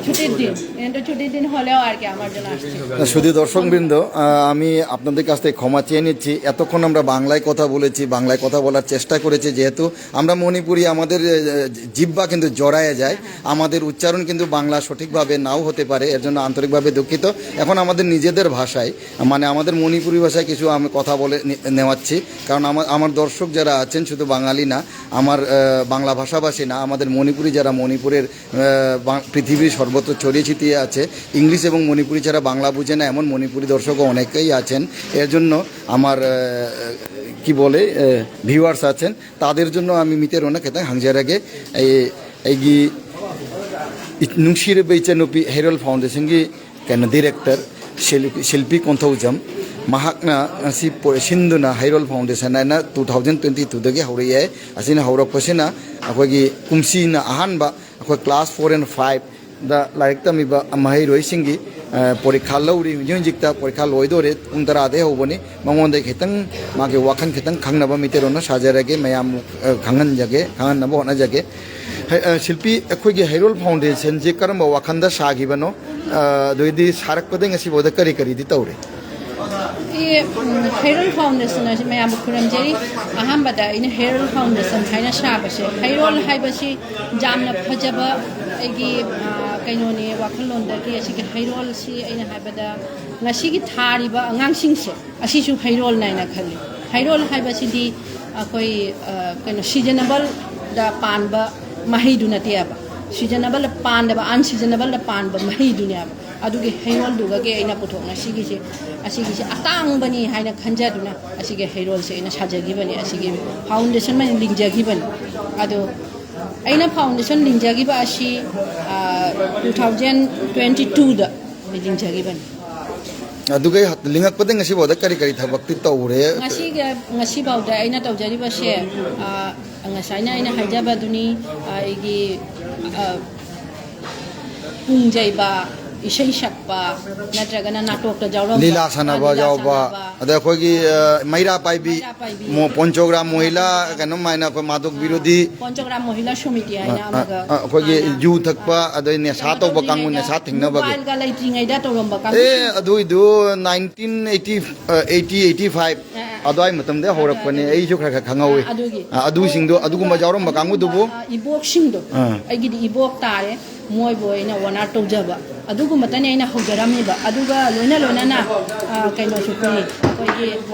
ছুটির দিন, কিন্তু ছুটির দিন হলেও আর কি আমার জন্য আসছে। শুধু দর্শকবৃন্দ, আহ, আমি আপনাদের কাছ থেকে ক্ষমা চেয়ে নিচ্ছি। এতক্ষণ আমরা বাংলায় কথা বলেছি, বাংলায় কথা বলার চেষ্টা করেছি, যেহেতু আমরা মণিপুরি, আমাদের আহ, জিহ্বা কিন্তু জড়ায় যায়, আমাদের উচ্চারণ কিন্তু বাংলা সঠিকভাবে নাও হতে পারে, এর জন্য আন্তরিকভাবে দুঃখিত। এখন আমাদের নিজেদের ভাষায়, মানে আমাদের মণিপুরি ভাষায় কিছু আমি কথা বলে নে- নেওয়াচ্ছি, কারণ আমার আমার দর্শক যারা আছেন শুধু বাঙালি না, আমার আহ, বাংলা ভাষাভাষী না, আমাদের মণিপুরি যারা মণিপুরের আহ, বাং- পৃথিবীর সর্বত্র ছড়িয়ে ছিটিয়ে আছে। ইংলিশ এবং মণিপুরি ছাড়া বাংলা বুঝে না এমন মণিপুরি দর্শকও অনেকেই আছেন। এর জন্য আমার আহ, কি বলে ভিউয়ার্স আছেন, তাদের জন্য আমি মিতের অনেক খেতে হাংজারাগে এই এই গি নুংশির বেচে নুপি হেরল ফাউন্ডেশন গি কেন ডিরেক্টর শিল্পী শিল্পী কন্থৌজম ꯃꯍꯥꯛꯅ ꯉꯁꯤ ꯄꯣ- ꯁꯤꯟꯗꯨꯅ ꯍꯩꯔꯣꯜ ꯐꯥꯎꯟꯗꯦꯁꯟ ꯍꯥꯏꯅ ꯇꯨ ꯊꯥꯎꯖꯟ ꯇ꯭ꯋꯦꯟꯇꯤ ꯇꯨꯗꯒꯤ ꯍꯧꯔꯛꯑꯦ꯫ ꯑꯁꯤꯅ ꯍꯧꯔꯛꯄꯁꯤꯅ ꯑꯩꯈꯣꯏꯒꯤ ꯀꯨꯝꯁꯤꯅ ꯑꯍꯥꯟꯕ ꯑꯩꯈꯣꯏ ꯀ꯭ꯂꯥꯁ ꯐꯣꯔ ꯑꯦꯟ ꯐꯥꯏꯚ ꯗ ꯂꯥꯏꯔꯤꯛ ꯇꯝꯃꯤꯕ ꯃꯍꯩꯔꯣꯏꯁꯤꯡꯒꯤ, ꯑ, ꯄꯣꯔꯤꯈꯥ ꯂꯧꯔꯤ꯫ ꯍꯧꯖꯤꯛ ꯍꯧꯖꯤꯛꯇ ꯄꯣꯔꯤꯈꯥ ꯂꯣꯏꯗꯣꯔꯦ꯫ ꯄꯨꯡ ꯇꯔꯥꯗꯒꯤ ꯍꯧꯕꯅꯤ꯫ ꯃꯉꯣꯟꯗ ꯈꯤꯇꯪ, ꯃꯥꯒꯤ ꯋꯥꯈꯜ ꯈꯤꯇꯪ ꯈꯪꯅꯕ ꯃꯩꯇꯩꯂꯣꯟꯗ ꯁꯥꯖꯔꯒꯦ, ꯃꯌꯥꯝ, ꯑ, ꯈꯪꯍꯟꯖꯒꯦ, ꯈꯪꯍꯟꯅꯕ ꯍꯣꯠꯅꯖꯒꯦ꯫ ꯍꯩ-, ꯑ, ꯁꯤꯜꯄꯤ, ꯑꯩꯈꯣꯏꯒꯤ ꯍꯩꯔꯣꯜ ꯐꯥꯎꯟꯗꯦꯁꯟꯁꯤ ꯀꯔꯝꯕ ꯋꯥꯈꯜꯗ ꯁꯥꯈꯤꯕꯅꯣ? ꯑ, ꯑꯗꯨꯗꯤ ꯁꯥꯔꯛꯄꯗꯒꯤ ꯉꯁꯤꯐꯥꯎꯗ ꯀꯔꯤ ꯀꯔꯤꯗꯤ ꯇꯧꯔꯦ? ꯑꯦ, ꯎꯝ, ꯍꯩꯔꯣꯜ ꯐꯥꯎꯟꯗꯦꯁꯟ ꯑꯁꯤ ꯃꯌꯥꯝꯕꯨ ꯈꯨꯔꯨꯝꯖꯔꯤ꯫ ꯑꯍꯥꯟꯕꯗ ꯑꯩꯅ ꯍꯩꯔꯣꯜ ꯐꯥꯎꯟꯗꯦꯁꯟ ꯍꯥꯏꯅ ꯁꯥꯕꯁꯦ, ꯍꯩꯔꯣꯜ ꯍꯥꯏꯕꯁꯤ ꯌꯥꯝꯅ ꯐꯖꯕ ꯑꯩꯒꯤ, ꯑ, ꯀꯩꯅꯣꯅꯦ, ꯋꯥꯈꯜꯂꯣꯟꯗꯒꯤ ꯑꯁꯤꯒꯤ ꯍꯩꯔꯣꯜꯁꯤ ꯑꯩꯅ ꯍꯥꯏꯕꯗ ꯉꯁꯤꯒꯤ ꯊꯥꯔꯤꯕ ꯑꯉꯥꯡꯁꯤꯡꯁꯦ, ꯑꯁꯤꯁꯨ ꯍꯩꯔꯣꯜꯅꯦꯅ ꯈꯜꯂꯤ꯫ ꯍꯩꯔꯣꯜ ꯍꯥꯏꯕꯁꯤꯗꯤ ꯑꯩꯈꯣꯏ, ꯑ, ꯀꯩꯅꯣ, ꯁꯤꯖꯟꯅꯦꯕꯜꯗ ꯄꯥꯟꯕ ꯃꯍꯩꯗꯨ ꯅꯠꯇꯦꯕ꯫ ꯁꯤꯖꯟꯅꯦꯕꯜꯗ ꯄꯥꯟꯗꯕ, ꯑꯟꯁꯤꯖꯟꯅꯦꯕꯜꯗ ꯄꯥꯟꯕ ꯃꯍꯩꯗꯨꯅꯦꯕ꯫ ꯑꯗꯨꯒꯤ ꯍꯩꯔꯣꯜꯗꯨꯒꯒꯤ ꯑꯩꯅ ꯄꯨꯊꯣꯛꯅ ꯁꯤꯒꯤꯁꯦ, ꯑꯁꯤꯒꯤꯁꯦ ꯑꯇꯥꯡꯕꯅꯤ ꯍꯥꯏꯅ ꯈꯟꯖꯗꯨꯅ ꯑꯁꯤꯒꯤ ꯍꯩꯔꯣꯜꯁꯦ ꯑꯩꯅ ꯁꯥꯖꯈꯤꯕꯅꯤ, ꯑꯁꯤꯒꯤ ꯐꯥꯎꯟꯗꯦꯁꯟ ꯑꯣꯏꯅ ꯂꯤꯡꯖꯈꯤꯕꯅꯤ꯫ ꯑꯗꯣ ꯑꯩꯅ ꯐꯥꯎꯟꯗꯦꯁꯟ ꯂꯤꯡꯖꯈꯤꯕ ꯑꯁꯤ, ꯑ, two thousand twenty twoꯗ ꯂꯤꯡꯖꯈꯤꯕꯅꯤ꯫ ꯑꯗꯨꯒ ꯂꯤꯡꯉꯛꯄꯗ ꯉꯁꯤꯐꯥꯎꯗ ꯀꯔꯤ ꯀꯔꯤ ꯊꯕꯛꯇꯤ ꯇꯧꯔꯦ? ꯉꯁꯤꯒ, ꯉꯁꯤꯐꯥꯎꯗ ꯑꯩꯅ ꯇꯧꯖꯔꯤꯕꯁꯦ, ꯑ, ꯉꯁꯥꯏꯅ ꯑꯩꯅ ꯍꯥꯏꯖꯕꯗꯨꯅꯤ, ꯑ, ꯑꯩꯒꯤ, ꯑ, ꯄꯨꯡ ꯌꯩꯕ, ꯏꯁꯩ ꯁꯛꯄ, ꯅꯠꯇ꯭ꯔꯒꯅ ꯅꯥꯇꯣꯛꯇ ꯌꯥꯎꯔꯝꯕ, ꯂꯤꯂꯥ ꯁꯥꯟꯅꯕ ꯂꯤꯂꯥ ꯌꯥꯎꯕ, ꯁꯥꯟꯅꯕ, ꯑꯗ ꯑꯩꯈꯣꯏꯒꯤ, ꯑ, ꯃꯩꯔꯥ ꯄꯥꯏꯕꯤ, ꯃꯩꯔꯥ ꯄꯥꯏꯕꯤ, ꯃꯣ-, ꯄꯣꯟꯆꯧꯒ꯭ꯔꯥꯝ ꯃꯣꯍꯤꯂꯥ, ꯀꯩꯅꯣ ꯃꯥꯏꯅ ꯑꯩꯈꯣꯏ ꯃꯥꯗꯣꯛ ꯕꯤꯔꯣꯗꯤ, ꯄꯣꯟꯆꯧꯒ꯭ꯔꯥꯝ ꯃꯣꯍꯤꯂꯥ ꯁꯣꯃꯤꯇꯤ ꯍꯥꯏꯅ ꯑ, ꯑ, ꯑꯃꯒ ꯑ, ꯑꯩꯈꯣꯏꯒꯤ ꯃꯥꯅ, ꯌꯨ ꯊꯛꯄ, ꯑ, ꯑꯗꯩ ꯅꯦꯁꯥ ꯀꯩꯅꯣ ꯇꯧꯕ ꯀꯥꯡꯕꯨ, ꯇꯧꯗ꯭ꯔꯤꯉꯩꯗ, ꯅꯦꯁꯥ ꯊꯤꯡꯅꯕꯒꯤ꯫ ꯃꯣꯕꯥꯏꯜꯒ ꯂꯩꯇ꯭ꯔꯤꯉꯩꯗ ꯇꯧꯔꯝꯕ ꯑ, ꯀꯥꯡꯕꯨꯁꯤꯡ꯫ ꯑꯗꯨꯏꯗꯨ nineteen eighty, ꯑ, eighty, eighty five ꯑ, ꯑ꯫ ꯑꯗꯨꯋꯥꯏ ꯃꯇꯝꯗ ꯍꯧꯔꯛꯄꯅꯦ꯫ ꯑꯗꯨ, ꯑꯗꯨ꯫ ꯑꯩꯁꯨ ꯈꯔ ꯈꯔ ꯈꯪꯍꯧꯋꯤ꯫ ꯑ, ꯑꯗꯨꯒꯤ꯫ ꯑ, ꯑꯗꯨꯁꯤꯡꯗꯣ, ꯑꯗꯨꯒꯨꯝꯕ ꯑꯗꯨꯒ ꯌꯥꯎꯔꯝꯕ ꯑꯗꯨꯒꯨꯝꯕ, ꯀꯥꯡꯕꯨꯗꯨꯕꯨ꯫ ꯑ, ꯏꯕꯣꯛꯁꯤꯡꯗꯣ, ꯑꯥ꯫ ꯑꯩꯒꯤꯗꯤ ꯏꯕꯣꯛ ꯇꯥꯔꯦ, ꯃꯣꯏꯕꯨ ꯑꯩꯅ ꯑꯣꯅꯔ ꯇꯧꯖꯕ꯫ ꯑꯗꯨꯒꯨꯝꯕꯇꯅꯦ ꯑꯩꯅ ꯍꯧꯖꯔꯝꯃꯤꯕ꯫ ꯑꯗꯨꯒ ꯂꯣꯏꯅ ꯂꯣꯏꯅꯅ, ꯑ, ꯀꯩꯅꯣꯁꯨ ꯄꯤ, ꯑꯩꯈꯣꯏꯒꯤ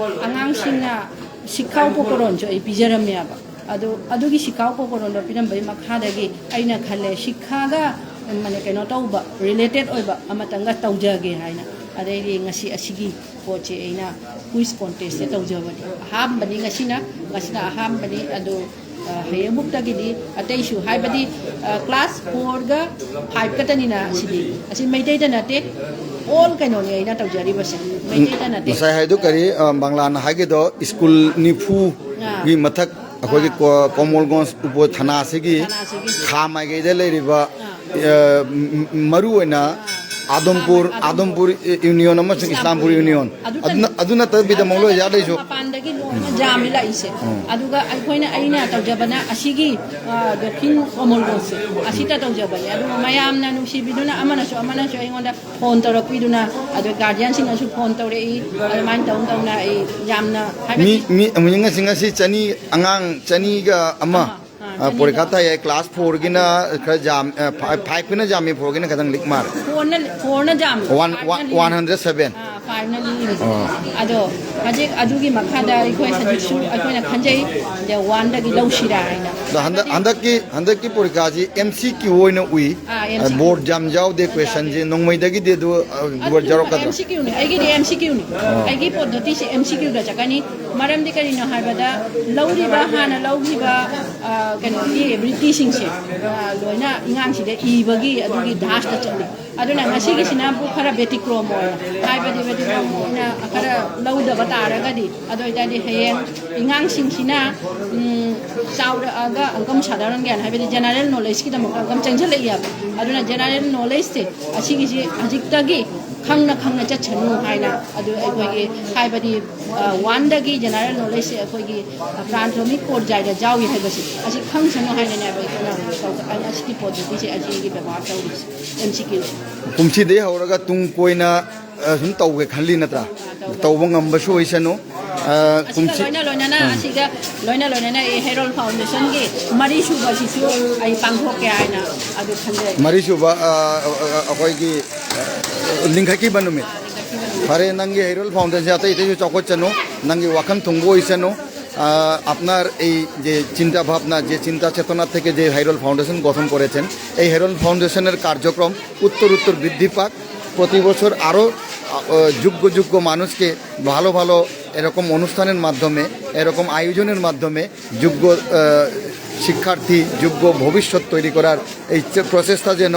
ꯑꯉꯥꯡꯁꯤꯡꯅ ꯁꯤꯈꯥꯎ ꯄꯣꯀꯣꯔꯣꯟꯁꯨ ꯑꯩ ꯄꯤꯖꯔꯝꯃꯦꯕ꯫ ꯑꯗꯨ, ꯑꯗꯨꯒꯤ ꯁꯤꯈꯥꯎ ꯄꯣꯀꯣꯔꯣꯟꯗꯣ ꯄꯤꯔꯝꯕꯒꯤ ꯃꯈꯥꯗꯒꯤ ꯑꯩꯅ ꯈꯜꯂꯦ, ꯁꯤꯈꯥꯒ, ꯃꯥꯅꯦ, ꯀꯩꯅꯣ ꯇꯧꯕ, ꯔꯤꯂꯦꯇꯦꯠ ꯑꯣꯏꯕ ꯑꯃꯇꯪꯒ ꯇꯧꯖꯒꯦ ꯍꯥꯏꯅ꯫ ꯑꯗꯩꯗꯤ ꯉꯁꯤ ꯑꯁꯤꯒꯤ ꯄꯣꯠꯁꯦ ꯑꯩꯅ ꯀ꯭ꯋꯤꯖ ꯀꯣꯟꯇꯦꯁꯁꯦ ꯇꯧꯖꯕꯅꯤ꯫ ꯑꯍꯥꯟꯕꯅꯤ ꯉꯁꯤꯅ, ꯉꯁꯤꯅ ꯑꯍꯥꯟꯕꯅꯤ꯫ ꯑꯗꯨ, ꯑ, ꯍꯌꯦꯡꯃꯨꯛꯇꯒꯤꯗꯤ ꯑꯇꯩꯁꯨ, ꯍꯥꯏꯕꯗꯤ, ꯑ, ꯀ꯭ꯂꯥꯁ fourꯒ five ꯈꯛꯇꯅꯤꯅ ꯁꯤꯗꯤ꯫ ꯑꯁꯤ ꯃꯩꯇꯩꯗ ꯅꯠꯇꯦ, ꯑꯣꯜ ꯀꯩꯅꯣꯅꯤ ꯑꯩꯅ ꯇꯧꯖꯔꯤꯕꯁꯦ, ꯃꯩꯇꯩꯗ ꯅꯠꯇꯦ꯫ ꯉꯁꯥꯏ ꯍꯥꯏꯗꯣ ꯀꯔꯤ, ꯑ, ꯕꯪꯂꯥꯅ ꯍꯥꯏꯒꯦꯗꯣ ꯁ꯭ꯀꯨꯜ ꯅꯤꯐꯨꯒꯤ ꯑꯥ꯫ ꯃꯊꯛ ꯑꯩꯈꯣꯏꯒꯤ ꯑꯥ꯫ ꯀꯣ-, ꯀꯣꯃꯣꯜꯒꯣꯟꯖ ꯎꯄꯣ ꯊꯥꯅꯥꯁꯤꯒꯤ ꯊꯥꯅꯥꯁꯤꯒꯤ꯫ ꯈꯥ ꯃꯥꯏꯀꯩꯗ ꯂꯩꯔꯤꯕ ꯑꯥ꯫ ꯑ, ꯃ-, ꯃꯔꯨ ꯑꯣꯏꯅ ꯑꯥꯗꯝꯄꯨꯔ, ꯑꯥꯗꯝꯄꯨꯔ ꯏꯌꯨꯅꯤꯌꯟ ꯑꯃꯁꯨꯡ ꯏꯁꯂꯥꯝꯄꯨꯔ ꯏꯌꯨꯅꯤꯌꯟ꯫ ꯑꯗꯨꯅ, ꯑꯗꯨ ꯅꯠꯇꯕꯤꯗ ꯃꯣꯡꯂꯣꯏ ꯖꯥꯠ ꯂꯩꯁꯨ꯫ ꯃꯄꯥꯟꯗꯒꯤ ꯂꯣꯏꯅ ꯖꯥꯝꯁꯦ ꯂꯥꯛꯏꯁꯦ꯫ ꯎꯝ꯫ ꯑꯗꯨꯒ ꯑꯩꯈꯣꯏꯅ, ꯑꯩꯅ ꯇꯧꯖꯕꯅ ꯑꯁꯤꯒꯤ, ꯑ, ꯗꯣꯐꯤꯟ ꯀꯣꯃꯣꯜꯒꯣꯁꯦ ꯑꯁꯤꯗ ꯇꯧꯖꯕꯅꯦ꯫ ꯑꯗꯨꯒ ꯃꯌꯥꯝꯅ ꯅꯨꯡꯁꯤꯕꯤꯗꯨꯅ ꯑꯃꯅꯁꯨ ꯑꯃꯅꯁꯨ ꯑꯩꯉꯣꯟꯗ ꯐꯣꯟ ꯇꯧꯔꯛꯄꯤꯗꯨꯅ, ꯑꯗꯨꯒ ꯒꯥꯔꯖꯤꯌꯥꯟꯁꯤꯡꯅꯁꯨ ꯐꯣꯟ ꯇꯧꯔꯛꯏ꯫ ꯑꯗꯨꯃꯥꯏꯅ ꯇꯧꯅ ꯇꯧꯅ ꯑꯩ ꯌꯥꯝꯅ, ꯍꯥꯏꯕꯗꯤ ꯃꯤ, ꯃꯤ, ꯃꯤ ꯉꯁꯤ, ꯉꯁꯤ ꯆꯅꯤ, ꯑꯉꯥꯡ ꯆꯅꯤꯒ ꯑꯃ, ꯑꯃ, ꯑ, ꯑ, ꯆꯅꯤꯒ ꯄꯣꯔꯤꯈꯥ ꯊꯥꯏ ꯍꯥꯏ꯫ ꯀ꯭ꯂꯥꯁ ꯐꯣꯔꯒꯤꯅ ꯈꯔ ꯌꯥꯝ-, ꯑ, ꯐꯥꯏꯚ, ꯐꯥꯏꯚꯀꯤꯅ ꯌꯥꯝꯃꯤ, ꯐꯣꯔꯒꯤꯅ ꯈꯇꯪ ꯂꯤꯛ ꯃꯥꯜꯂꯦ꯫ ꯐꯣꯔꯅ, ꯐꯣꯔꯅ ꯌꯥꯝꯃꯤ, ꯋꯥꯟ, ꯐꯥꯏꯚꯅ ꯋꯥꯟ, ꯂꯤꯛ꯫ One hundred seven. ꯑꯥ, ꯐꯥꯏꯚꯅ ꯂꯤꯛ꯫ ꯑꯣ꯫ ꯑꯗꯣ ꯍꯧꯖꯤꯛ ꯑꯗꯨꯒꯤ ꯃꯈꯥꯗ ꯑꯩꯈꯣꯏ ꯍꯧꯖꯤꯛꯁꯨ ꯑꯩꯈꯣꯏꯅ ꯈꯟꯖꯩ, ꯑꯗ ꯋꯥꯟꯗꯒꯤ ꯂꯧꯁꯤꯔꯥ ꯍꯥꯏꯅ꯫ ꯑꯗꯣ ꯍꯟꯗꯛ, ꯍꯥꯏꯕꯗꯤ ꯍꯟꯗꯛꯀꯤ, ꯍꯟꯗꯛꯀꯤ ꯄꯣꯔꯤꯈꯥꯁꯤ ꯑꯦꯝ ꯁꯤ ꯀ꯭ꯌꯨ ꯑꯣꯏꯅ ꯎꯏ꯫ ꯑꯥ, ꯑꯦꯝ ꯁꯤ ꯀ꯭ꯌꯨ꯫ ꯕꯣꯔꯗ ꯌꯥꯝ ꯌꯥꯎꯗꯦ, ꯌꯥꯝ ꯀ꯭ꯋꯦꯁꯟꯁꯦ ꯌꯥꯎꯗꯦ꯫ ꯅꯣꯡꯃꯩꯗꯒꯤꯗꯤ ꯑꯗꯨ, ꯑ, ꯑꯗꯨ ꯕꯣꯔꯗ ꯌꯥꯎꯔꯛꯀꯗ꯭ꯔꯥ? ꯑꯦꯝ ꯁꯤ ꯀ꯭ꯌꯨꯅꯤ, ꯑꯩꯒꯤꯗꯤ ꯑꯦꯝ ꯁꯤ ꯀ꯭ꯌꯨꯅꯤ꯫ ꯑꯣ꯫ ꯑꯩꯒꯤ ꯄꯣꯠꯇꯣ ꯇꯤꯁꯦ ꯑꯦꯝ ꯁꯤ ꯀ꯭ꯌꯨꯗ ꯆꯠꯀꯅꯤ꯫ ꯃꯔꯝꯗꯤ ꯀꯔꯤꯅꯣ ꯍꯥꯏꯕꯗ, ꯂꯧꯔꯤꯕ, ꯍꯥꯟꯅ ꯂꯧꯈꯤꯕ, ꯑ, ꯀꯩꯅꯣꯒꯤ ꯔꯤꯇꯤꯁꯤꯡꯁꯦ, ꯑ, ꯂꯣꯏꯅ ꯑꯉꯥꯡꯁꯤꯗ ꯏꯕꯒꯤ ꯑꯗꯨꯒꯤ ꯗꯥꯁꯇ ꯆꯠꯂꯤ꯫ ꯑꯗꯨꯅ ꯉꯁꯤꯒꯤꯁꯤꯅ ꯑꯃꯨꯛ ꯈꯔ ꯕꯦꯇꯤꯀ꯭ꯔꯣꯝ ꯑꯣꯏ, ꯍꯥꯏꯕꯗꯤ ꯕꯦꯇꯤꯀ꯭ꯔꯣꯝ ꯑꯣꯏꯅ ꯈꯔ ꯂꯧꯗꯕ ꯇꯥꯔꯒꯗꯤ, ꯑꯗꯨ ꯑꯣꯏꯇꯥꯔꯗꯤ ꯍꯌꯦꯡ ꯑꯉꯥꯡꯁꯤꯡꯁꯤꯅ, ꯎꯝ, ꯆꯥꯎꯔꯛꯑꯒ ꯑꯪꯀꯝ ꯁꯥꯙꯥꯔꯟ ꯒ꯭ꯌꯥꯟ, ꯍꯥꯏꯕꯗꯤ ꯖꯦꯅꯔꯦꯜ ꯅꯣꯂꯦꯖꯀꯤꯗꯃꯛꯇ ꯑꯪꯀꯝ ꯆꯪꯁꯤꯜꯂꯛꯏ ꯍꯥꯏꯕ꯫ ꯑꯗꯨꯅ ꯖꯦꯅꯔꯦꯜ ꯅꯣꯂꯦꯖꯁꯦ ꯑꯁꯤꯒꯤꯁꯤ ꯍꯧꯖꯤꯛꯇꯒꯤ ꯈꯪꯅ ꯈꯪꯅ ꯆꯠꯁꯅꯨ ꯍꯥꯏꯅ, ꯑꯗꯨ ꯑꯩꯈꯣꯏꯒꯤ, ꯍꯥꯏꯕꯗꯤ, ꯑ, ꯋꯥꯟꯗꯒꯤ ꯖꯦꯅꯔꯦꯜ ꯅꯣꯂꯦꯖꯁꯦ ꯑꯩꯈꯣꯏꯒꯤ, ꯑ, ꯄ꯭ꯔꯥꯟꯊꯣꯃꯤꯛ ꯄꯣꯔꯖꯥꯏꯗ ꯌꯥꯎꯏ ꯍꯥꯏꯕꯁꯦ ꯑꯁꯤ ꯈꯪꯁꯅꯨ ꯍꯥꯏꯅꯅꯦ ꯑꯩꯈꯣꯏꯅ ꯇꯧ-, ꯑꯩ ꯑꯁꯤꯒꯤ ꯄꯣꯠꯇꯨꯗꯤꯁꯦ ꯑꯁꯤꯒꯤ ꯕꯦꯕꯥꯔ ꯇꯧꯔꯤꯁꯦ, ꯑꯦꯝ ꯁꯤ ꯀ꯭ꯌꯨ꯫ ꯀꯨꯝꯁꯤꯗꯒꯤ ꯍꯧꯔꯒ ꯇꯨꯡ ꯀꯣꯏꯅ, ꯑ, ꯁꯨꯝ ꯇꯧꯒꯦ ꯈꯜꯂꯤ ꯅꯠꯇ꯭ꯔꯥ? ꯑ, ꯇꯧꯕ꯫ ꯇꯧꯕ ꯉꯝꯕꯁꯨ ꯑꯣꯏꯁꯅꯨ꯫ ꯑ, ꯑꯁꯤꯒ ꯀꯨꯝꯁꯤ-, ꯂꯣꯏꯅ ꯂꯣꯏꯅꯅ, ꯎꯝ꯫ ꯑꯁꯤꯒ ꯂꯣꯏꯅ ꯂꯣꯏꯅꯅ ꯑꯩ ꯍꯦꯔꯣꯜ ꯐꯥꯎꯟꯗꯦꯁꯟꯒꯤ ꯃꯔꯤ ꯁꯨꯕꯁꯤꯁꯨ ꯑꯩ ꯄꯥꯡꯊꯣꯛꯀꯦ ꯍꯥꯏꯅ ꯑꯗꯨ ꯈꯟꯖꯩ꯫ ꯃꯔꯤ ꯁꯨꯕ, ꯑ, ꯑ, ꯑ, ꯑꯩꯈꯣꯏꯒꯤ, ꯑ, ꯂꯤꯡꯈꯠꯈꯤꯕ ꯅꯨꯃꯤꯠ꯫ ꯐꯔꯦ, ꯅꯪꯒꯤ ꯍꯩꯔꯣꯜ ꯐꯥꯎꯟꯗꯦꯁꯟ ꯑꯇꯩ ꯑꯇꯩꯁꯨ ꯆꯥꯎꯈꯠꯆꯅꯨ, ꯅꯪꯒꯤ ꯋꯥꯈꯜ ꯊꯨꯡꯕ ꯑꯣꯏꯁꯅꯨ꯫ আহ, আপনার এই যে চিন্তা ভাবনা, যে চিন্তা চেতনা থেকে যে হাইরোল ফাউন্ডেশন গঠন করেছেন, এই হাইরোল ফাউন্ডেশনের কার্যক্রম উত্তর উত্তর বৃদ্ধি পাক। প্রতি বছর আরও, আহ, যোগ্য যোগ্য মানুষকে ভালো ভালো এরকম অনুষ্ঠানের মাধ্যমে, এরকম আয়োজনের মাধ্যমে যোগ্য, আহ, শিক্ষার্থী, যোগ্য ভবিষ্যৎ তৈরি করার এই চে-, প্রচেষ্টা যেন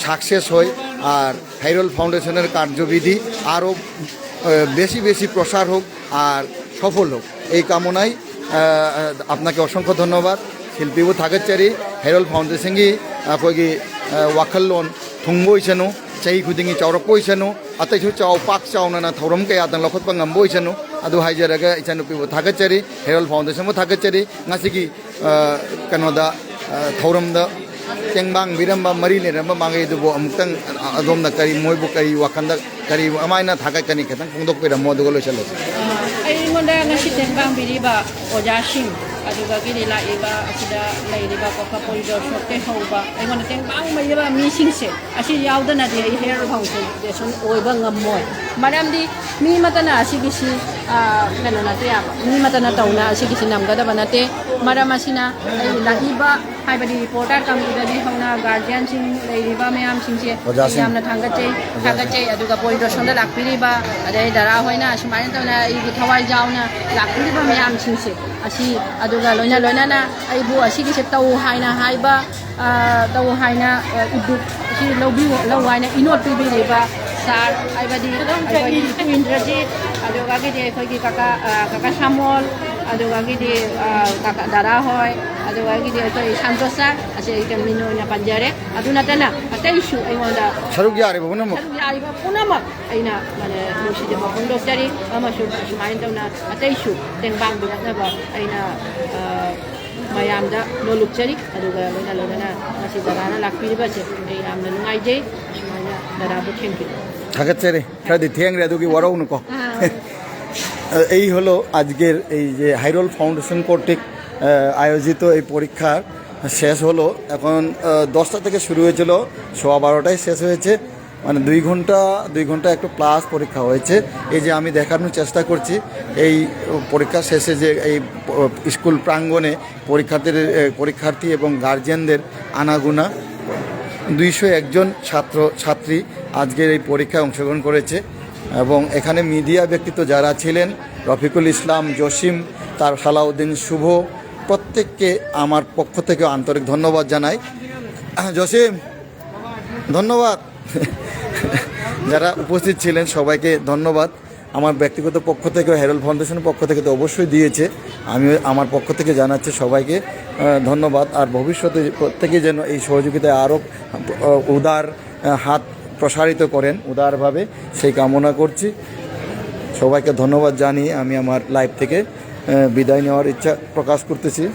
সাকসেস হয়। আর হাইরোল ফাউন্ডেশনের কার্যবিধি আরও, আহ, বেশি বেশি প্রসার হোক আর সফল হোক, এই কামনায়, আহ, আপনাকে অসংখ্য ধন্যবাদ। ꯁꯤꯜꯄꯤꯕꯨ ꯊꯥꯒꯠꯆꯔꯤ꯫ ꯍꯦꯔꯣꯜ ꯐꯥꯎꯟꯗꯦꯁꯟꯒꯤ ꯑꯩꯈꯣꯏꯒꯤ, ꯑ, ꯋꯥꯈꯜꯂꯣꯟ ꯊꯨꯡꯕ ꯑꯣꯏꯁꯅꯨ, ꯆꯍꯤ ꯈꯨꯗꯤꯡꯒꯤ ꯆꯥꯎꯔꯛꯄ ꯑꯣꯏꯁꯅꯨ, ꯑꯇꯩꯁꯨ ꯆꯥꯎ ꯄꯥꯛ ꯆꯥꯎꯅꯅ ꯊꯧꯔꯝ ꯀꯌꯥꯗꯪ ꯂꯧꯈꯠꯄ ꯉꯝꯕ ꯑꯣꯏꯁꯅꯨ꯫ ꯑꯗꯨ ꯍꯥꯏꯖꯔꯒ ꯏꯆꯟꯅꯨꯄꯤꯕꯨ ꯊꯥꯒꯠꯆꯔꯤ, ꯍꯦꯔꯣꯜ ꯐꯥꯎꯟꯗꯦꯁꯟꯕꯨ ꯊꯥꯒꯠꯆꯔꯤ꯫ ꯉꯁꯤꯒꯤ, ꯑ, ꯀꯩꯅꯣꯗ, ꯑ, ꯊꯧꯔꯝꯗ ꯇꯦꯡꯕꯥꯡꯕꯤꯔꯝꯕ ꯃꯔꯤ ꯂꯩꯅꯔꯝꯕ ꯃꯥꯡꯉꯩ ꯑꯗꯨꯕꯨ ꯑꯃꯨꯛꯇꯪ ꯑꯗꯣꯝꯅ ꯀꯔꯤ, ꯃꯣꯏꯕꯨ ꯀꯔꯤ ꯋꯥꯈꯜꯗ ꯀꯔꯤ, ꯀꯃꯥꯏꯅ ꯊꯥꯒꯠꯀꯅꯤ? ꯈꯤꯇꯪ ꯐꯣꯡꯗꯣꯛꯄꯤꯔꯝꯃꯣ, ꯑꯗꯨꯒ ꯂꯣꯏꯁꯤꯜꯂꯁꯤ꯫ ꯑꯩꯉꯣꯟꯗ ꯉꯁꯤ ꯇꯦꯡꯕꯥꯡꯕꯤꯔꯤꯕ ꯑꯣꯖꯥꯁꯤꯡ, ꯑꯗꯨꯗꯒꯤꯗꯤ ꯂꯥꯛꯏꯕ ꯑꯁꯤꯗ ꯂꯩꯔꯤꯕ ꯀꯣꯀꯥ ꯄꯣꯏꯟ ꯖꯣꯁꯣꯞꯇꯩ ꯍꯧꯕ ꯑꯩꯉꯣꯟꯗ ꯇꯦꯡꯕꯥꯡꯕꯤꯔꯤꯕ ꯃꯤꯁꯤꯡꯁꯦ, ꯑꯁꯤ ꯌꯥꯎꯗꯅꯗꯤ ꯑꯩ ꯍꯦꯔꯣꯜ ꯐꯥꯎꯟꯗꯦꯁꯟ ꯑꯣꯏꯕ ꯉꯝꯃꯣꯏ꯫ ꯃꯔꯝꯗꯤ ꯃꯤ ꯑꯃꯠꯇꯅ ꯑꯁꯤꯒꯤꯁꯤ, ꯑ, ꯀꯩꯅꯣ ꯅꯠꯇꯦ ꯌꯥꯕ, ꯃꯤ ꯑꯃꯠꯇꯅ ꯇꯧꯅ ꯑꯁꯤꯒꯤꯁꯤ ꯅꯝꯒꯗꯕ ꯅꯠꯇꯦ꯫ ꯃꯔꯝ ꯑꯁꯤꯅ ꯑꯩ ꯂꯥꯛꯏꯕ, ꯍꯥꯏꯕꯗꯤ ꯔꯤꯄꯣꯔꯇꯔ ꯀꯥꯡꯕꯨꯗꯒꯤ ꯍꯧꯅ ꯒꯥꯔꯖꯤꯌꯥꯟꯁꯤꯡ ꯂꯩꯔꯤꯕ ꯃꯌꯥꯝꯁꯤꯡꯁꯦ ꯑꯩ ꯑꯣꯖꯥꯁꯤꯡ꯫ ꯌꯥꯝꯅ ꯊꯥꯒꯠꯆꯩ, ꯊꯥꯒꯠꯆꯩ꯫ ꯑꯗꯨꯒ ꯄꯣꯏꯟ ꯖꯣꯁꯣꯞꯇ ꯂꯥꯛꯄꯤꯔꯤꯕ, ꯑꯗꯩ ꯗꯔꯥ ꯍꯣꯏꯅ ꯑꯁꯨꯃꯥꯏꯅ ꯇꯧꯅ ꯑꯩꯒꯤ ꯊꯋꯥꯏ ꯌꯥꯎꯅ ꯂꯥꯛꯄꯤꯔꯤꯕ ꯃꯌꯥꯝꯁꯤꯡꯁꯦ, ꯑꯁꯤ, ꯑꯗꯨꯒ ꯂꯣꯏꯅ ꯂꯣꯏꯅꯅ ꯑꯩꯕꯨ ꯑꯁꯤꯒꯤꯁꯦ ꯇꯧ ꯍꯥꯏꯅ ꯍꯥꯏꯕ, ꯑ, ꯇꯧ ꯍꯥꯏꯅ, ꯑ, ꯏꯕꯨꯛ ꯑꯁꯤ ꯂꯧꯕꯤꯌꯨ, ꯂꯧ ꯍꯥꯏꯅ ꯏꯅꯣꯠ ꯄꯤꯕꯤꯔꯤꯕ ꯁꯥꯔ, ꯍꯥꯏꯕꯗꯤ ꯑꯩꯈꯣꯏꯒꯤ ꯏꯄꯨ ꯏꯟꯗ꯭ꯔꯖꯤꯠ, ꯑꯗꯨꯒꯒꯤꯗꯤ ꯑꯩꯈꯣꯏꯒꯤ ꯀꯀꯥ, ꯑ, ꯀꯀꯥ ꯁꯥꯃꯣꯜ, ꯑꯗꯨꯒꯒꯤꯗꯤ, ꯑ, ꯀꯀꯥ ꯗꯗꯥ ꯍꯣꯏ, ꯑꯗꯨꯒꯒꯤꯗꯤ ꯑꯩꯈꯣꯏ ꯁꯥꯟꯇꯣꯁ ꯁꯥꯔ, ꯑꯁꯤ ꯑꯩꯒꯤ ꯃꯤꯡ ꯑꯣꯏꯅ ꯄꯟꯖꯔꯦ꯫ ꯑꯗꯨ ꯅꯠꯇꯅ ꯑꯇꯩꯁꯨ ꯑꯩꯉꯣꯟꯗ ꯁꯔꯨꯛ ꯌꯥꯔꯤꯕ ꯄꯨꯝꯅꯃꯛ꯫ ꯁꯔꯨꯛ ꯌꯥꯔꯤꯕ ꯄꯨꯝꯅꯃꯛ ꯑꯩꯅ, ꯃꯥꯅꯦ, ꯅꯨꯡꯁꯤꯖꯕ ꯐꯣꯡꯗꯣꯛꯆꯔꯤ꯫ ꯑꯃꯁꯨꯡ ꯑꯁꯨꯃꯥꯏꯅ ꯇꯧꯅ ꯑꯇꯩꯁꯨ ꯇꯦꯡꯕꯥꯡꯕꯤꯔꯛꯅꯕ ꯑꯩꯅ, ꯑ, ꯃꯌꯥꯝꯗ ꯅꯣꯜꯂꯨꯛꯆꯔꯤ꯫ ꯑꯗꯨꯒ ꯂꯣꯏꯅ ꯂꯣꯏꯅꯅ ꯉꯁꯤ ꯗꯗꯥꯅ ꯂꯥꯛꯄꯤꯔꯤꯕꯁꯦ ꯑꯩ ꯌꯥꯝꯅ ꯅꯨꯡꯉꯥꯏꯖꯩ꯫ ꯑꯁꯨꯃꯥꯏꯅ ꯗꯗꯥꯕꯨ ꯊꯦꯡꯀ꯭ꯌꯨ꯫ ꯊꯥꯒꯠꯆꯔꯤ꯫ ꯈꯔꯗꯤ ꯊꯦꯡꯈ꯭ꯔꯦ, ꯑꯗꯨꯒꯤ ꯋꯥꯔꯧꯅꯨꯀꯣ꯫ ꯑꯥ꯫ এই হলো আজকের এই যে হাইরোল ফাউন্ডেশন কর্তৃক, আহ, আয়োজিত এই পরীক্ষার শেষ হলো। এখন, আহ, দশটা থেকে শুরু হয়েছিল, সোয়া বারোটায় শেষ হয়েছে। মানে দুই ঘন্টা, দুই ঘন্টা একটু প্লাস পরীক্ষা হয়েছে। এই যে আমি দেখানোর চেষ্টা করছি, এই পরীক্ষা শেষে যে এই প-, স্কুল প্রাঙ্গণে পরীক্ষার্থীদের, এ, পরীক্ষার্থী এবং গার্জিয়ানদের আনাগোনা। দুইশো একজন ছাত্র ছাত্রী আজকের এই পরীক্ষায় অংশগ্রহণ করেছে এবং এখানে মিডিয়া ব্যক্তিত্ব যারা ছিলেন, রফিকুল ইসলাম, জসিম, তার সালাউদ্দিন শুভ, প্রত্যেককে আমার পক্ষ থেকে আন্তরিক ধন্যবাদ জানাই। জসিম, ধন্যবাদ। যারা উপস্থিত ছিলেন সবাইকে ধন্যবাদ। আমার ব্যক্তিগত পক্ষ থেকে, হেরাল্ড ফাউন্ডেশনের পক্ষ থেকে তো অবশ্যই দিয়েছে। আমি আমার পক্ষ থেকে জানাচ্ছি সবাইকে আহ, ধন্যবাদ। আর ভবিষ্যতে প্রত্যেকে যেন এই সহযোগিতায় আরও আহ, উদার আহ, হাত প্রসারিত করেন উদারভাবে, সেই কামনা করছি। সবাইকে ধন্যবাদ জানিয়ে আমি আমার লাইভ থেকে আহ, বিদায় নেওয়ার ইচ্ছা প্রকাশ করতেছি।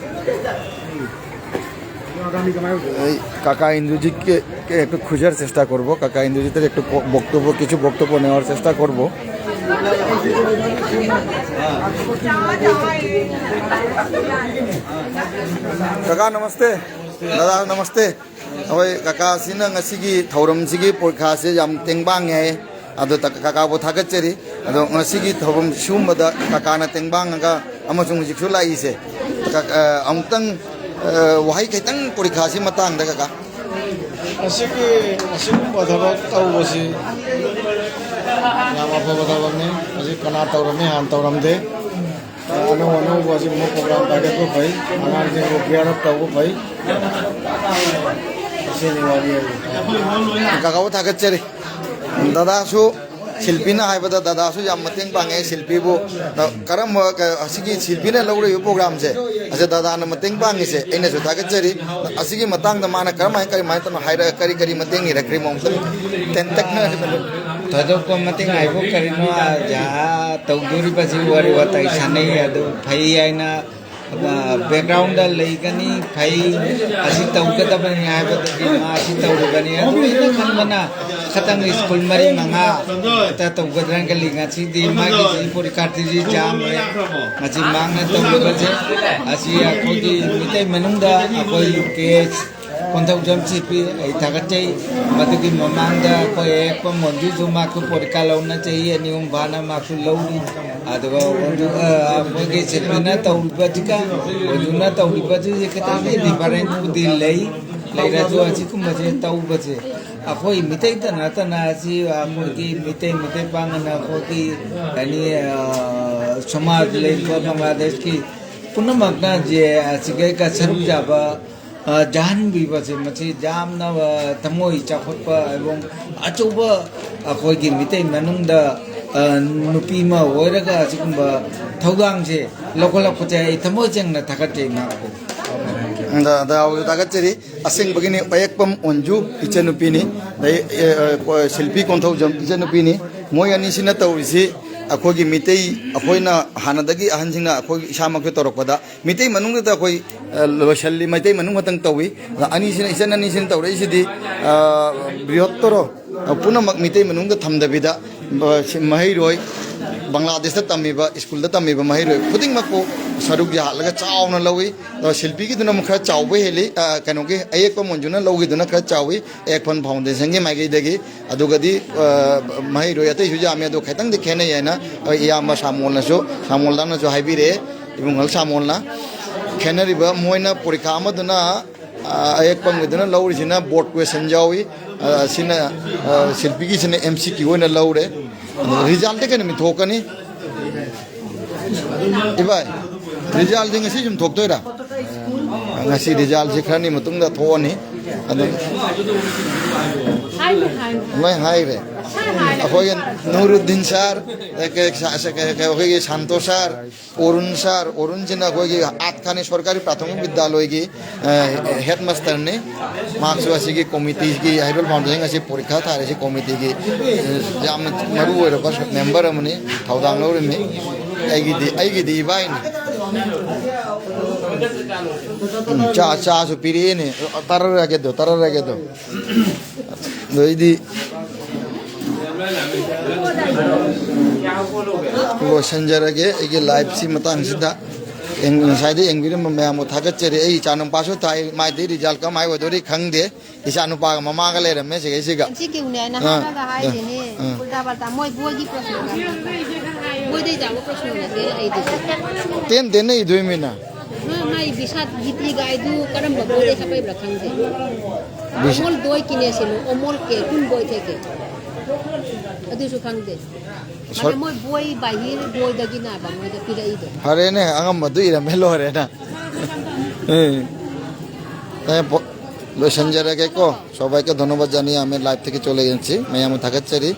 এই কাকা ইন্দ্রজিৎকে কে একটু খোঁজার চেষ্টা করব, কাকা ইন্দ্রজিতের একটু ক- বক্তব্য, কিছু বক্তব্য নেওয়ার চেষ্টা করব। ꯀꯀꯥ ꯅꯃꯁꯇꯦ꯫ ꯗꯗꯥ ꯅꯃꯁꯇꯦ꯫ ꯑꯩꯈꯣꯏ ꯀꯀꯥꯁꯤꯅ ꯉꯁꯤꯒꯤ ꯊꯧꯔꯝꯁꯤꯒꯤ ꯄꯣꯔꯤꯈꯥꯁꯦ ꯌꯥꯝ ꯇꯦꯡꯕꯥꯡꯉꯦ ꯍꯥꯏ꯫ ꯑꯗꯣ ꯀꯀꯥꯕꯨ ꯊꯥꯒꯠꯆꯔꯤ꯫ ꯑꯗꯣ ꯉꯁꯤꯒꯤ ꯊꯧꯔꯝ ꯁꯤꯒꯨꯝꯕꯗ ꯀꯀꯥꯅ ꯇꯦꯡꯕꯥꯡꯉꯒ ꯑꯃꯁꯨꯡ ꯍꯧꯖꯤꯛꯁꯨ ꯂꯥꯛꯏꯁꯦ, ꯑꯃꯨꯛꯇꯪ ꯋꯥꯍꯩ ꯈꯤꯇꯪ ꯄꯣꯔꯤꯈꯥꯁꯤ ꯃꯇꯥꯡꯗ ꯀꯀꯥ꯫ ꯑꯁꯤꯒꯤ ꯑꯁꯤꯒꯨꯝꯕ ꯊꯕꯛ ꯇꯧꯕꯁꯤ ꯌꯥꯝ ꯑꯐꯕ ꯊꯕꯛꯅꯤ꯫ ꯍꯧꯖꯤꯛ ꯀꯅꯥ ꯇꯧꯔꯝꯃꯤ, ꯍꯥꯟꯅ ꯇꯧꯔꯝꯗꯦ꯫ ꯑꯅꯧ ꯑꯅꯧꯕ ꯑꯁꯤꯒꯨꯝꯕ ꯄ꯭ꯔꯣꯒ꯭ꯔꯥꯝ ꯄꯥꯏꯈꯠꯄ ꯐꯩ, ꯑꯉꯥꯡꯁꯤꯡꯕꯨ ꯕꯤꯌꯥꯔ ꯑꯞ ꯇꯧꯕ ꯐꯩ꯫ ꯑꯁꯤꯅꯤ ꯋꯥꯔꯤ ꯍꯥꯏꯕꯨ꯫ ꯀꯀꯥꯕꯨ ꯊꯥꯒꯠꯆꯔꯤ꯫ ꯗꯗꯥꯁꯨ, ꯁꯤꯜꯄꯤꯅ ꯍꯥꯏꯕꯗ ꯗꯗꯥꯁꯨ ꯌꯥꯝ ꯃꯇꯦꯡ ꯄꯥꯡꯉꯦ ꯁꯤꯜꯄꯤꯕꯨ꯫ ꯀꯔꯝꯕ, ꯑꯁꯤꯒꯤ ꯁꯤꯜꯄꯤꯅ ꯂꯧꯔꯤꯕ ꯄ꯭ꯔꯣꯒ꯭ꯔꯥꯝꯁꯦ, ꯑꯁꯤ ꯗꯗꯥꯅ ꯃꯇꯦꯡ ꯄꯥꯡꯉꯤꯁꯦ ꯑꯩꯅꯁꯨ ꯊꯥꯒꯠꯆꯔꯤ꯫ ꯑꯁꯤꯒꯤ ꯃꯇꯥꯡꯗ ꯃꯥꯅ ꯀꯔꯝꯍꯥꯏꯅ, ꯀꯔꯝꯍꯥꯏꯅ ꯇꯧꯅ ꯍꯥꯏꯔꯒ ꯀꯔꯤ ꯀꯔꯤ ꯃꯇꯦꯡ ꯏꯔꯛꯈ꯭ꯔꯤꯃꯣ ꯑꯃꯇꯪ ꯇꯦꯟꯇꯛꯅ ꯍꯥꯏꯕꯤꯔꯛꯑꯣ꯫ ꯊꯣꯏꯗꯣꯛꯄ ꯃꯇꯦꯡ ꯍꯥꯏꯕꯨ ꯀꯔꯤꯅꯣ, ꯖꯍꯥ ꯇꯧꯗꯣꯔꯤꯕꯁꯤ ꯋꯥꯔꯤ ꯋꯥꯇꯥꯏ ꯁꯥꯟꯅꯩ, ꯑꯗꯨ ꯐꯩ ꯍꯥꯏꯅ, ꯑ, ꯕꯦꯛꯒ꯭ꯔꯥꯎꯟꯗ ꯂꯩꯒꯅꯤ, ꯐꯩ, ꯑꯁꯤ ꯇꯧꯒꯗꯕꯅꯤ ꯍꯥꯏꯕꯗꯒꯤ ꯃꯥ ꯑꯁꯤ ꯇꯧꯔꯤꯕꯅꯤ꯫ ꯑꯗꯨ ꯑꯩꯅ ꯈꯟꯕꯅ ꯈꯇꯪ ꯁ꯭ꯀꯨꯜ ꯃꯔꯤ ꯃꯉꯥ ꯈꯛꯇ ꯇꯧꯒꯗ꯭ꯔꯅ ꯈꯜꯂꯤ꯫ ꯉꯁꯤꯗꯤ ꯃꯥꯒꯤ ꯄꯣꯔꯤꯈꯥꯁꯤꯗꯤ ꯌꯥꯝꯃꯦ꯫ ꯃꯁꯤ ꯃꯍꯥꯛꯅ ꯇꯧꯔꯤꯕꯁꯦ ꯑꯁꯤ ꯑꯩꯈꯣꯏꯒꯤ ꯃꯤꯇꯩ ꯃꯅꯨꯡꯗ ꯑꯩꯈꯣꯏ ꯌꯨ ꯀꯦ ꯑꯦꯁ ꯀꯣꯟꯊꯧꯖꯝ ꯁꯤ ꯄꯤ ꯑꯩ ꯊꯥꯒꯠꯆꯩ꯫ ꯃꯗꯨꯒꯤ ꯃꯃꯥꯡꯗ ꯑꯩꯈꯣꯏ ꯑꯦ ꯑꯦꯐ ꯀꯣꯝ ꯃꯣꯟꯖꯨꯁꯨ ꯃꯍꯥꯛꯁꯨ ꯄꯣꯔꯤꯈꯥ ꯂꯧꯅ ꯆꯍꯤ ꯑꯅꯤ ꯑꯍꯨꯝ ꯐꯥꯅ ꯃꯍꯥꯛꯁꯨ ꯂꯧꯔꯤ꯫ ꯑꯗꯨꯒ ꯑꯣꯟꯖꯨ-, ꯑ, ꯑꯩꯈꯣꯏꯒꯤ ꯁꯤꯜꯄꯤꯅ ꯇꯧꯔꯤꯕꯁꯤꯒ ꯑꯣꯟꯖꯨꯅ ꯇꯧꯔꯤꯕꯁꯤꯒꯤ ꯈꯤꯇꯪꯗꯤ ꯗꯤꯐꯔꯦꯟꯁꯄꯨꯗꯤ ꯂꯩ꯫ ꯂꯩꯔꯁꯨ ꯑꯁꯤꯒꯨꯝꯕꯁꯦ ꯇꯧꯕꯁꯦ ꯑꯩꯈꯣꯏ ꯃꯤꯇꯩꯇ ꯅꯠꯇꯅ ꯑꯁꯤ ꯑꯩꯈꯣꯏꯒꯤ ꯃꯤꯇꯩ, ꯃꯤꯇꯩ ꯄꯥꯡꯒꯅ ꯑꯩꯈꯣꯏꯒꯤ ꯑꯦꯅꯤ, ꯑ, ꯁꯃꯥꯖ ꯂꯩꯔꯤꯕ ꯕꯪꯒ꯭ꯂꯥꯗꯦꯁꯀꯤ ꯄꯨꯝꯅꯃꯛꯅ ꯖꯦ ꯑꯁꯤꯒꯩꯒ ꯁꯔꯨꯛ ꯌꯥꯕ, ꯑ, ꯌꯥꯍꯟꯕꯤꯕꯁꯦ ꯃꯁꯤ ꯌꯥꯝꯅ, ꯑ, ꯊꯃꯣꯏ ꯆꯥꯎꯈꯠꯄ ꯑꯦꯕꯣꯡ ꯑꯆꯧꯕ ꯑꯩꯈꯣꯏꯒꯤ ꯃꯤꯇꯩ ꯃꯅꯨꯡꯗ ꯑ, ꯅꯨꯄꯤ ꯑꯃ ꯑꯣꯏꯔꯒ ꯑꯁꯤꯒꯨꯝꯕ ꯊꯧꯗꯥꯡꯁꯦ ꯂꯧꯈꯠꯂꯛꯄꯁꯦ ꯑꯩ ꯊꯃꯣꯏ ꯁꯦꯡꯅ ꯊꯥꯒꯠꯆꯩ ꯃꯍꯥꯛꯄꯨ꯫ ꯑꯗ, ꯑꯗ ꯊꯥꯒꯠꯆꯔꯤ꯫ ꯑꯁꯦꯡꯕꯒꯤꯅꯤ, ꯑꯌꯦꯛꯄꯝ ꯑꯣꯟꯖꯨ ꯏꯆꯟꯅꯨꯄꯤꯅꯤ, ꯑꯗꯩ, ꯑꯦ, ꯑꯦ, ꯀꯣ-, ꯁꯤꯜꯄꯤ ꯀꯣꯟꯊꯧꯖꯝ ꯏꯆꯟꯅꯨꯄꯤꯅꯤ꯫ ꯃꯣꯏ ꯑꯅꯤꯁꯤꯅ ꯇꯧꯔꯤꯁꯤ ꯑꯩꯈꯣꯏꯒꯤ ꯃꯤꯇꯩ, ꯑꯩꯈꯣꯏꯅ ꯍꯥꯟꯅꯗꯒꯤ ꯑꯍꯟꯁꯤꯡꯅ ꯑꯩꯈꯣꯏ ꯏꯁꯥꯃꯛꯁꯨ ꯇꯧꯔꯛꯄꯗ ꯃꯤꯇꯩ ꯃꯅꯨꯡꯗꯇ ꯑꯩꯈꯣꯏ, ꯑ, ꯂꯣꯏꯁꯤꯜꯂꯤ, ꯃꯩꯇꯩ ꯃꯅꯨꯡ ꯈꯛꯇꯪ ꯇꯧꯏ꯫ ꯑꯗ ꯑꯅꯤꯁꯤꯅ, ꯏꯆꯟ ꯑꯅꯤꯁꯤꯅ ꯇꯧꯔꯛꯏꯁꯤꯗꯤ, ꯑ, ꯕ꯭ꯔꯤꯍꯠꯇꯣꯔꯣ, ꯑ, ꯄꯨꯝꯅꯃꯛ ꯃꯤꯇꯩ ꯃꯅꯨꯡꯗ ꯊꯝꯗꯕꯤꯗ, ꯑ, ꯁꯤ ꯃꯍꯩꯔꯣꯏ, ꯕꯪꯒ꯭ꯂꯥꯗꯦꯁꯇ ꯇꯝꯃꯤꯕ, ꯁ꯭ꯀꯨꯜꯗ ꯇꯝꯃꯤꯕ ꯃꯍꯩꯔꯣꯏ ꯈꯨꯗꯤꯡꯃꯛꯄꯨ ꯁꯔꯨꯛ ꯌꯥꯍꯜꯂꯒ ꯆꯥꯎꯅ ꯂꯧꯏ꯫ ꯑꯗꯣ ꯁꯤꯜꯄꯤꯒꯤꯗꯨꯅ ꯑꯃꯨꯛ ꯈꯔ ꯆꯥꯎꯕ ꯍꯦꯜꯂꯤ, ꯑ, ꯀꯩꯅꯣꯒꯤ ꯑꯌꯦꯛꯄ ꯃꯣꯟꯖꯨꯅ ꯂꯧꯈꯤꯗꯨꯅ ꯈꯔ ꯆꯥꯎꯏ, ꯑꯦꯛꯐꯟ ꯐꯥꯎꯟꯗꯦꯁꯟꯒꯤ ꯃꯥꯏꯀꯩꯗꯒꯤ꯫ ꯑꯗꯨꯒꯗꯤ, ꯑ, ꯃꯍꯩꯔꯣꯏ ꯑꯇꯩꯁꯨ ꯌꯥꯝꯃꯤ, ꯑꯗꯣ ꯈꯤꯇꯪꯗꯤ ꯈꯦꯠꯅꯩ ꯍꯥꯏꯅ ꯑꯩꯈꯣꯏ ꯏꯌꯥꯝꯕ ꯁꯥꯃꯣꯜꯅꯁꯨ, ꯁꯥꯃꯣꯜꯗꯪꯅꯁꯨ ꯍꯥꯏꯕꯤꯔꯛꯑꯦ, ꯏꯕꯨꯡꯉꯣ ꯁꯥꯃꯣꯜꯅ꯫ ꯈꯦꯠꯅꯔꯤꯕ ꯃꯣꯏꯅ ꯄꯣꯔꯤꯈꯥ ꯑꯃꯗꯨꯅ, ꯑ, ꯑꯌꯦꯛꯄꯝꯒꯤꯗꯨꯅ ꯂꯧꯔꯤꯁꯤꯅ ꯕꯣꯔꯗ ꯀ꯭ꯋꯦꯁꯟ ꯌꯥꯎꯏ, ꯑ, ꯁꯤꯅ, ꯑ, ꯁꯤꯜꯄꯤꯒꯤꯁꯤꯅ ꯑꯦꯝ ꯁꯤ ꯀ꯭ꯌꯨ ꯑꯣꯏꯅ ꯂꯧꯔꯦ꯫ ꯑꯗꯣ ꯔꯤꯖꯜꯇꯤ ꯀꯩ ꯅꯨꯃꯤꯠ ꯊꯣꯛꯀꯅꯤ? ꯏꯕꯥꯏ, ꯔꯤꯖꯜꯁꯦ ꯉꯁꯤ ꯁꯨꯝ ꯊꯣꯛꯇꯣꯏꯔꯥ? ꯉꯁꯤ ꯔꯤꯖꯜꯁꯦ ꯈꯔꯅꯤ ꯃꯇꯨꯡꯗ ꯊꯣꯛꯑꯅꯤ꯫ ꯑꯗꯨꯝ ꯂꯣꯏ ꯍꯥꯏꯈ꯭ꯔꯦ꯫ ꯑꯩꯈꯣꯏꯒꯤ ꯅꯨꯔꯨꯗꯤꯟ ꯁꯥꯔ, ꯑꯩꯈꯣꯏꯒꯤ ꯁꯥꯟꯇꯣ ꯁꯥꯔ, ꯑꯣꯔꯨꯟ ꯁꯥꯔ, ꯑꯣꯔꯨꯟꯁꯤꯅ ꯑꯩꯈꯣꯏꯒꯤ ꯑꯥꯠ ꯈꯥꯅꯤ ꯁꯔꯀꯥꯔꯤ ꯄ꯭ꯔꯥꯊꯃꯤꯛ ꯕꯤꯗ꯭ꯌꯥꯂꯣꯏꯒꯤ, ꯑ, ꯍꯦꯗꯃꯥꯁꯇꯔꯅꯤ꯫ ꯃꯍꯥꯛꯁꯨ ꯑꯁꯤꯒꯤ ꯀꯣꯃꯤꯇꯤꯒꯤ, ꯍꯩꯔꯣꯜ ꯐꯥꯎꯟꯗꯦꯁꯟ ꯑꯁꯤ ꯄꯣꯔꯤꯈꯥ ꯊꯥꯔꯤꯁꯤ ꯀꯣꯃꯤꯇꯤꯒꯤ, ꯑ, ꯌꯥꯝꯅ ꯃꯔꯨ ꯑꯣꯏꯔꯕ ꯃꯦꯝꯕꯔ ꯑꯃꯅꯤ, ꯊꯧꯗꯥꯡ ꯂꯧꯔꯤꯕꯅꯤ꯫ ꯑꯩꯒꯤꯗꯤ, ꯑꯩꯒꯤꯗꯤ ꯏꯕꯥꯏꯅꯤ꯫ ꯎꯝ, ꯆꯥ, ꯆꯥꯁꯨ ꯄꯤꯔꯛꯑꯦꯅꯦ꯫ ꯇꯔꯥꯔꯒꯦꯗꯣ, ꯇꯔꯥꯔꯒꯦꯗꯣ꯫ ꯑꯗꯩꯗꯤ ꯂꯣꯏꯁꯤꯟꯖꯔꯒꯦ ꯑꯩꯒꯤ ꯂꯥꯏꯐꯁꯤ ꯃꯇꯥꯡꯁꯤꯗ꯫ ꯌꯦꯡ-, ꯉꯁꯥꯏꯗ ꯌꯦꯡꯕꯤꯔꯝꯕ ꯃꯌꯥꯝꯕꯨ ꯊꯥꯒꯠꯆꯔꯤ꯫ ꯑꯩ ꯏꯆꯥ ꯅꯨꯄꯥꯁꯨ ꯊꯥꯏ, ꯃꯥꯏꯗꯤ ꯔꯤꯖꯜ ꯀꯃꯥꯏ ꯑꯣꯏꯗꯣꯔꯤ ꯈꯪꯗꯦ꯫ ꯏꯆꯥ ꯅꯨꯄꯥꯒ ꯃꯃꯥꯒ ꯂꯩꯔꯝꯃꯦ ꯁꯤꯒꯩꯁꯤꯒ꯫ ꯑꯦꯝ ꯁꯤ ꯀ꯭ꯌꯨꯅꯦ ꯍꯥꯏꯅ ꯑꯥ, ꯍꯥꯏꯔꯒ ꯑꯥ, ꯍꯥꯏꯔꯤꯅꯦ꯫ ꯑꯥ꯫ ꯎꯜꯇꯥ ꯄꯜꯇꯥ꯫ ꯃꯣꯏ ꯕꯣꯏꯒꯤ ꯄ꯭ꯔꯁꯅꯒ꯫ ꯕꯣꯏꯗꯩ ꯆꯥꯕ ꯄ꯭ꯔꯁꯅ ꯅꯠꯇꯦ ꯑꯩꯗꯤ꯫ ꯇꯦꯟ ꯇꯦꯟꯅ ꯏꯗꯣꯏꯃꯤꯅ꯫ ꯃꯥ, ꯃꯥꯏ ꯕꯤꯁꯥꯠ ꯒꯤꯇꯤ ꯒꯥꯏꯗꯨ ꯀꯔꯝꯕ ꯕꯣꯏꯗꯩ ꯍꯥꯞꯄꯛꯏꯕ꯭ꯔꯥ ꯈꯪꯗꯦ꯫ ꯕꯤꯁ- ꯑꯣꯃꯣꯜ ꯗꯣꯏ ꯀꯤꯅꯦ ꯁꯤꯂꯨ, ꯑꯣꯃꯣꯜ ꯀꯦ ꯀꯨꯟ ꯕꯣꯏ ꯊꯦꯛꯀꯦ꯫ ꯑꯗꯨꯁꯨ ꯈꯪꯗꯦ꯫ ꯁꯣ- ꯑꯗ ꯃꯣꯏ ꯕꯣꯏ ꯕꯥꯍꯤꯔ ꯕꯣꯏꯗꯒꯤꯅꯦꯕ ꯃꯣꯏꯗ ꯄꯤꯔꯛꯏꯗꯣ꯫ ꯐꯔꯦꯅꯦ, ꯑꯉꯝꯕꯗꯨ ꯏꯔꯝꯃꯦ ꯂꯣꯏꯔꯦꯅ꯫ ꯑꯦ꯫ ꯑꯦ, ꯄꯣ-, ꯂꯣꯏꯁꯤꯟꯖꯔꯒꯦꯀꯣ꯫ সবাইকে ধন্যবাদ জানিয়ে আমি লাইভ থেকে চলে গেছি। ꯃꯌꯥꯝꯕꯨ ꯊꯥꯒꯠꯆꯔꯤ꯫